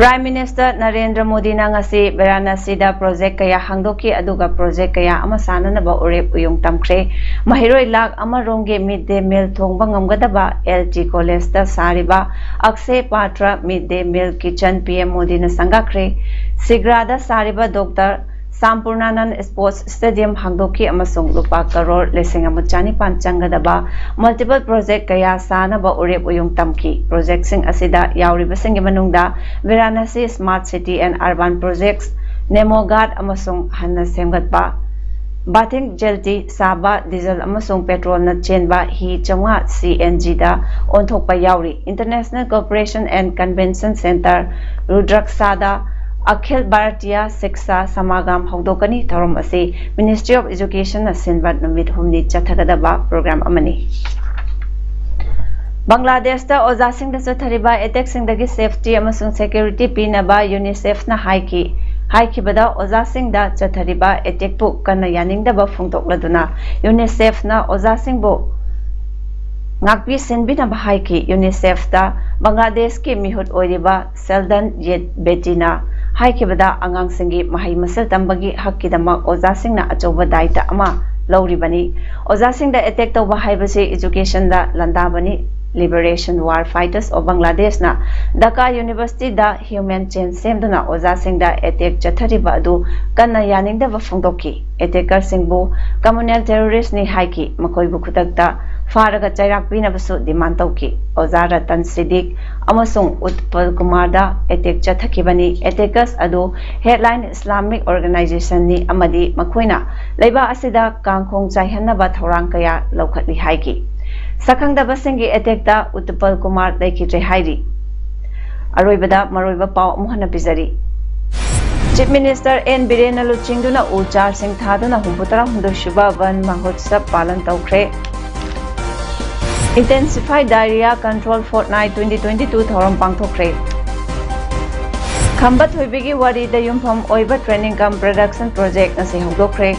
Prime Minister ꯅꯔꯦꯟꯗ꯭ꯔ ꯃꯣꯗꯤꯅ ꯉꯁꯤ ꯕꯔꯥꯅꯥꯁꯤꯗ project ꯀꯌꯥ ꯍꯥꯡꯗꯣꯛꯈꯤ, ꯑꯗꯨꯒ project ꯀꯌꯥ ꯑꯃ ꯁꯥꯅꯅꯕ ꯎꯔꯦꯞ ꯎꯌꯨꯡ ꯇꯝꯈ꯭ꯔꯦ꯫ ꯃꯍꯩꯔꯣꯏ ꯂꯥꯈ ꯑꯃ ꯔꯣꯝꯒꯤ mid day meal ꯊꯣꯡꯕ ꯉꯝꯒꯗꯕ L T College ꯇ ꯁꯥꯔꯤꯕ Akshay Patra Mid Day Meal Kitchen P M ꯃꯣꯗꯤꯅ ꯁꯪꯒꯥꯈ꯭ꯔꯦ꯫ ꯁꯤꯒ꯭ꯔꯥꯗ ꯁꯥꯔꯤꯕ Doctor ꯁꯥꯝꯄꯨꯔꯅꯥꯅꯟ ꯁ꯭ꯄꯣꯔꯠꯁ ꯁ꯭ꯇꯦꯗꯤꯌꯝ ꯍꯥꯡꯗꯣꯛꯈꯤ ꯑꯃꯁꯨꯡ ꯂꯨꯄꯥ ꯀꯔꯣꯔ ꯂꯤꯁꯤꯡ ꯑꯃ ꯆꯅꯤꯄꯥꯟ ꯆꯪꯒꯗꯕ multiple project ꯀꯌꯥ ꯁꯥꯅꯕ ꯎꯔꯦꯞ ꯎꯌꯨꯡ ꯇꯝꯈꯤ꯫ Projectꯁꯤꯡ ꯑꯁꯤꯗ ꯌꯥꯎꯔꯤꯕꯁꯤꯡꯒꯤ ꯃꯅꯨꯡꯗ Varanasi Smart City and Urban Projects, ꯅꯦꯃꯣ Ghat ꯑꯃꯁꯨꯡ ꯍꯟꯅ ꯁꯦꯝꯒꯠꯄ, ꯕꯥꯊꯤꯡ ꯖꯦꯜꯇꯤ ꯁꯥꯕ, ꯗꯤꯖꯜ ꯑꯃꯁꯨꯡ ꯄꯦꯇ꯭ꯔꯣꯜꯅ ꯆꯦꯟꯕ ꯍꯤ ꯆꯥꯝꯃꯉꯥ CNGꯗ ꯑꯣꯟꯊꯣꯛꯄ ꯌꯥꯎꯔꯤ꯫ International Cooperation and Convention Centre, ꯔꯨꯗ꯭ꯔꯛꯁꯥꯗ ꯑꯈꯤꯜ Bharatiya ꯁꯤꯛꯁꯥ ꯁꯃꯥꯒꯝ ꯍꯧꯗꯣꯛꯀꯅꯤ꯫ ꯊꯧꯔꯝ ꯑꯁꯤ Ministry of Educationꯅ ꯁꯤꯟꯕ ꯅꯨꯃꯤꯠ ꯍꯨꯝꯅꯤ ꯆꯠꯊꯒꯗꯕ program ꯑꯃꯅꯤ꯫ ꯕꯪꯒ꯭ꯂꯥꯗꯦꯁꯇ ꯑꯣꯖꯥꯁꯤꯡꯗ ꯆꯠꯊꯔꯤꯕ attackꯁꯤꯡꯗꯒꯤ safety ꯑꯃꯁꯨꯡ security ꯄꯤꯅꯕ UNICEFꯅ ꯍꯥꯏꯈꯤ꯫ ꯍꯥꯏꯈꯤꯕꯗ ꯑꯣꯖꯥꯁꯤꯡꯗ ꯆꯠꯊꯔꯤꯕ attackꯄꯨ ꯀꯟꯅ ꯌꯥꯅꯤꯡꯗꯕ ꯐꯣꯡꯗꯣꯛꯂꯗꯨꯅ UNICEFꯅ ꯑꯣꯖꯥꯁꯤꯡꯕꯨ ꯉꯥꯛꯄꯤ ꯁꯦꯟꯕꯤꯅꯕ ꯍꯥꯏꯈꯤ꯫ UNICEFꯇ ꯕꯪꯒ꯭ꯂꯥꯗꯦꯁꯀꯤ ꯃꯤꯍꯨꯠ ꯑꯣꯏꯔꯤꯕ ꯁꯦꯜꯗꯟ ꯌꯦꯠ ꯕꯦꯇꯤꯅ ꯍꯥꯏꯈꯤꯕꯗ ꯑꯉꯥꯡꯁꯤꯡꯒꯤ ꯃꯍꯩ ꯃꯁꯤꯡ ꯇꯝꯕꯒꯤ ꯍꯛꯀꯤꯗꯃꯛ ꯑꯣꯖꯥꯁꯤꯡꯅ ꯑꯆꯧꯕ ꯗꯥꯏꯇ ꯑꯃ ꯂꯧꯔꯤꯕꯅꯤ꯫ ꯑꯣꯖꯥꯁꯤꯡꯗ attack ꯇꯧꯕ ꯍꯥꯏꯕꯁꯤ educationꯗ ꯂꯥꯟꯗꯥꯕꯅꯤ꯫ Liberation War Fighters of Bangladeshꯅ Dhaka Universityꯗ human chain ꯁꯦꯝꯗꯨꯅ ꯑꯣꯖꯥꯁꯤꯡꯗ attack ꯆꯠꯊꯔꯤꯕ ꯑꯗꯨ ꯀꯟꯅ ꯌꯥꯅꯤꯡꯗꯕ ꯐꯣꯡꯗꯣꯛꯈꯤ꯫ Attackerꯁꯤꯡꯕꯨ communal terroristꯅꯤ ꯍꯥꯏꯈꯤ꯫ ꯃꯈꯣꯏꯕꯨ ꯈꯨꯗꯛꯇ ꯐꯥꯔꯒ ꯆꯩꯔꯥꯛ ꯄꯤꯅꯕꯁꯨ demand ꯇꯧꯈꯤ꯫ ꯑꯣꯖꯥ ꯔꯇꯟ ꯁꯤꯗꯤꯛ ꯑꯃꯁꯨꯡ ꯎꯠꯄꯜ ꯀꯨꯃꯥꯔꯗ attack ꯆꯠꯊꯈꯤꯕꯅꯤ꯫ Attackers ꯑꯗꯨ Headline Islamic Organizationꯅꯤ ꯑꯃꯗꯤ ꯃꯈꯣꯏꯅ ꯂꯩꯕꯥꯛ ꯑꯁꯤꯗ ꯀꯥꯡꯈꯣꯡ ꯆꯥꯏꯍꯟꯅꯕ ꯊꯧꯔꯥꯡ ꯀꯌꯥ ꯂꯧꯈꯠꯂꯤ ꯍꯥꯏꯈꯤ꯫ ꯁꯛꯈꯪꯗꯕꯁꯤꯡꯒꯤ attackꯇ ꯎꯠꯄꯜ ꯀꯨꯃꯥꯔ ꯂꯩꯈꯤꯗ꯭ꯔꯦ ꯍꯥꯏꯔꯤ꯫ ꯑꯔꯣꯏꯕꯗ ꯃꯔꯨꯑꯣꯏꯕ ꯄꯥꯎ ꯑꯃꯨꯛ ꯍꯟꯅ ꯄꯤꯖꯔꯤ꯫ Chief Minister N ꯕꯤꯔꯦꯟꯅ ꯂꯨꯆꯤꯡꯗꯨꯅ ꯎ ꯆꯥꯔꯁꯤꯡ ꯊꯥꯗꯨꯅ ꯍꯨꯝꯐꯨ ꯇꯔꯥꯍꯨꯝꯗꯣꯏ ꯁꯨꯕ ꯚꯟ ꯃꯍꯣꯠꯁꯕ ꯄꯥꯂꯟ ꯇꯧꯈ꯭ꯔꯦ꯫ Intensify Diarrhoea Control Fortnight twenty twenty-two ꯊꯧꯔꯝ ꯄꯥꯡꯊꯣꯛꯈ꯭ꯔꯦ꯫ ꯈꯝꯕ ꯊꯣꯏꯕꯤꯒꯤ ꯋꯥꯔꯤꯗ ꯌꯨꯝꯐꯝ ꯑꯣꯏꯕ training cum production project ꯉꯁꯤ ꯍꯧꯗꯣꯛꯈ꯭ꯔꯦ꯫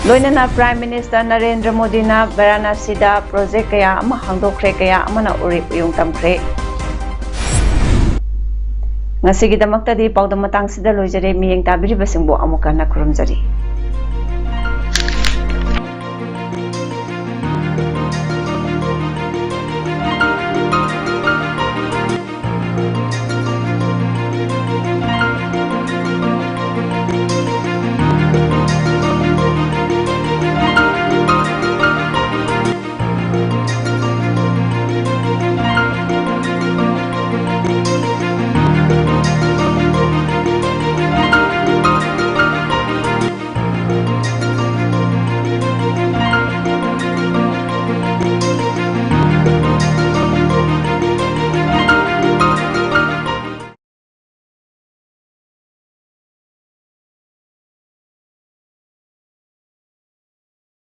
ꯂꯣꯏꯅꯅ Prime Minister ꯅꯔꯦꯟꯗ꯭ꯔ ꯃꯣꯗꯤꯅ ꯕꯔꯥꯅꯥꯁꯤꯗ project ꯀꯌꯥ ꯑꯃ ꯍꯥꯡꯗꯣꯛꯈ꯭ꯔꯦ, ꯀꯌꯥ ꯑꯃꯅ ꯎꯔꯤꯛ ꯎꯌꯨꯡ ꯇꯝꯈ꯭ꯔꯦ꯫ ꯉꯁꯤꯒꯤꯗꯃꯛꯇꯗꯤ ꯄꯥꯎꯗꯝ ꯃꯇꯥꯡꯁꯤꯗ ꯂꯣꯏꯖꯔꯦ꯫ ꯃꯤꯠꯌꯦꯡ ꯇꯥꯕꯤꯔꯤꯕꯁꯤꯡꯕꯨ ꯑꯃꯨꯛ ꯍꯟꯅ ꯈꯨꯔꯨꯝꯖꯔꯤ꯫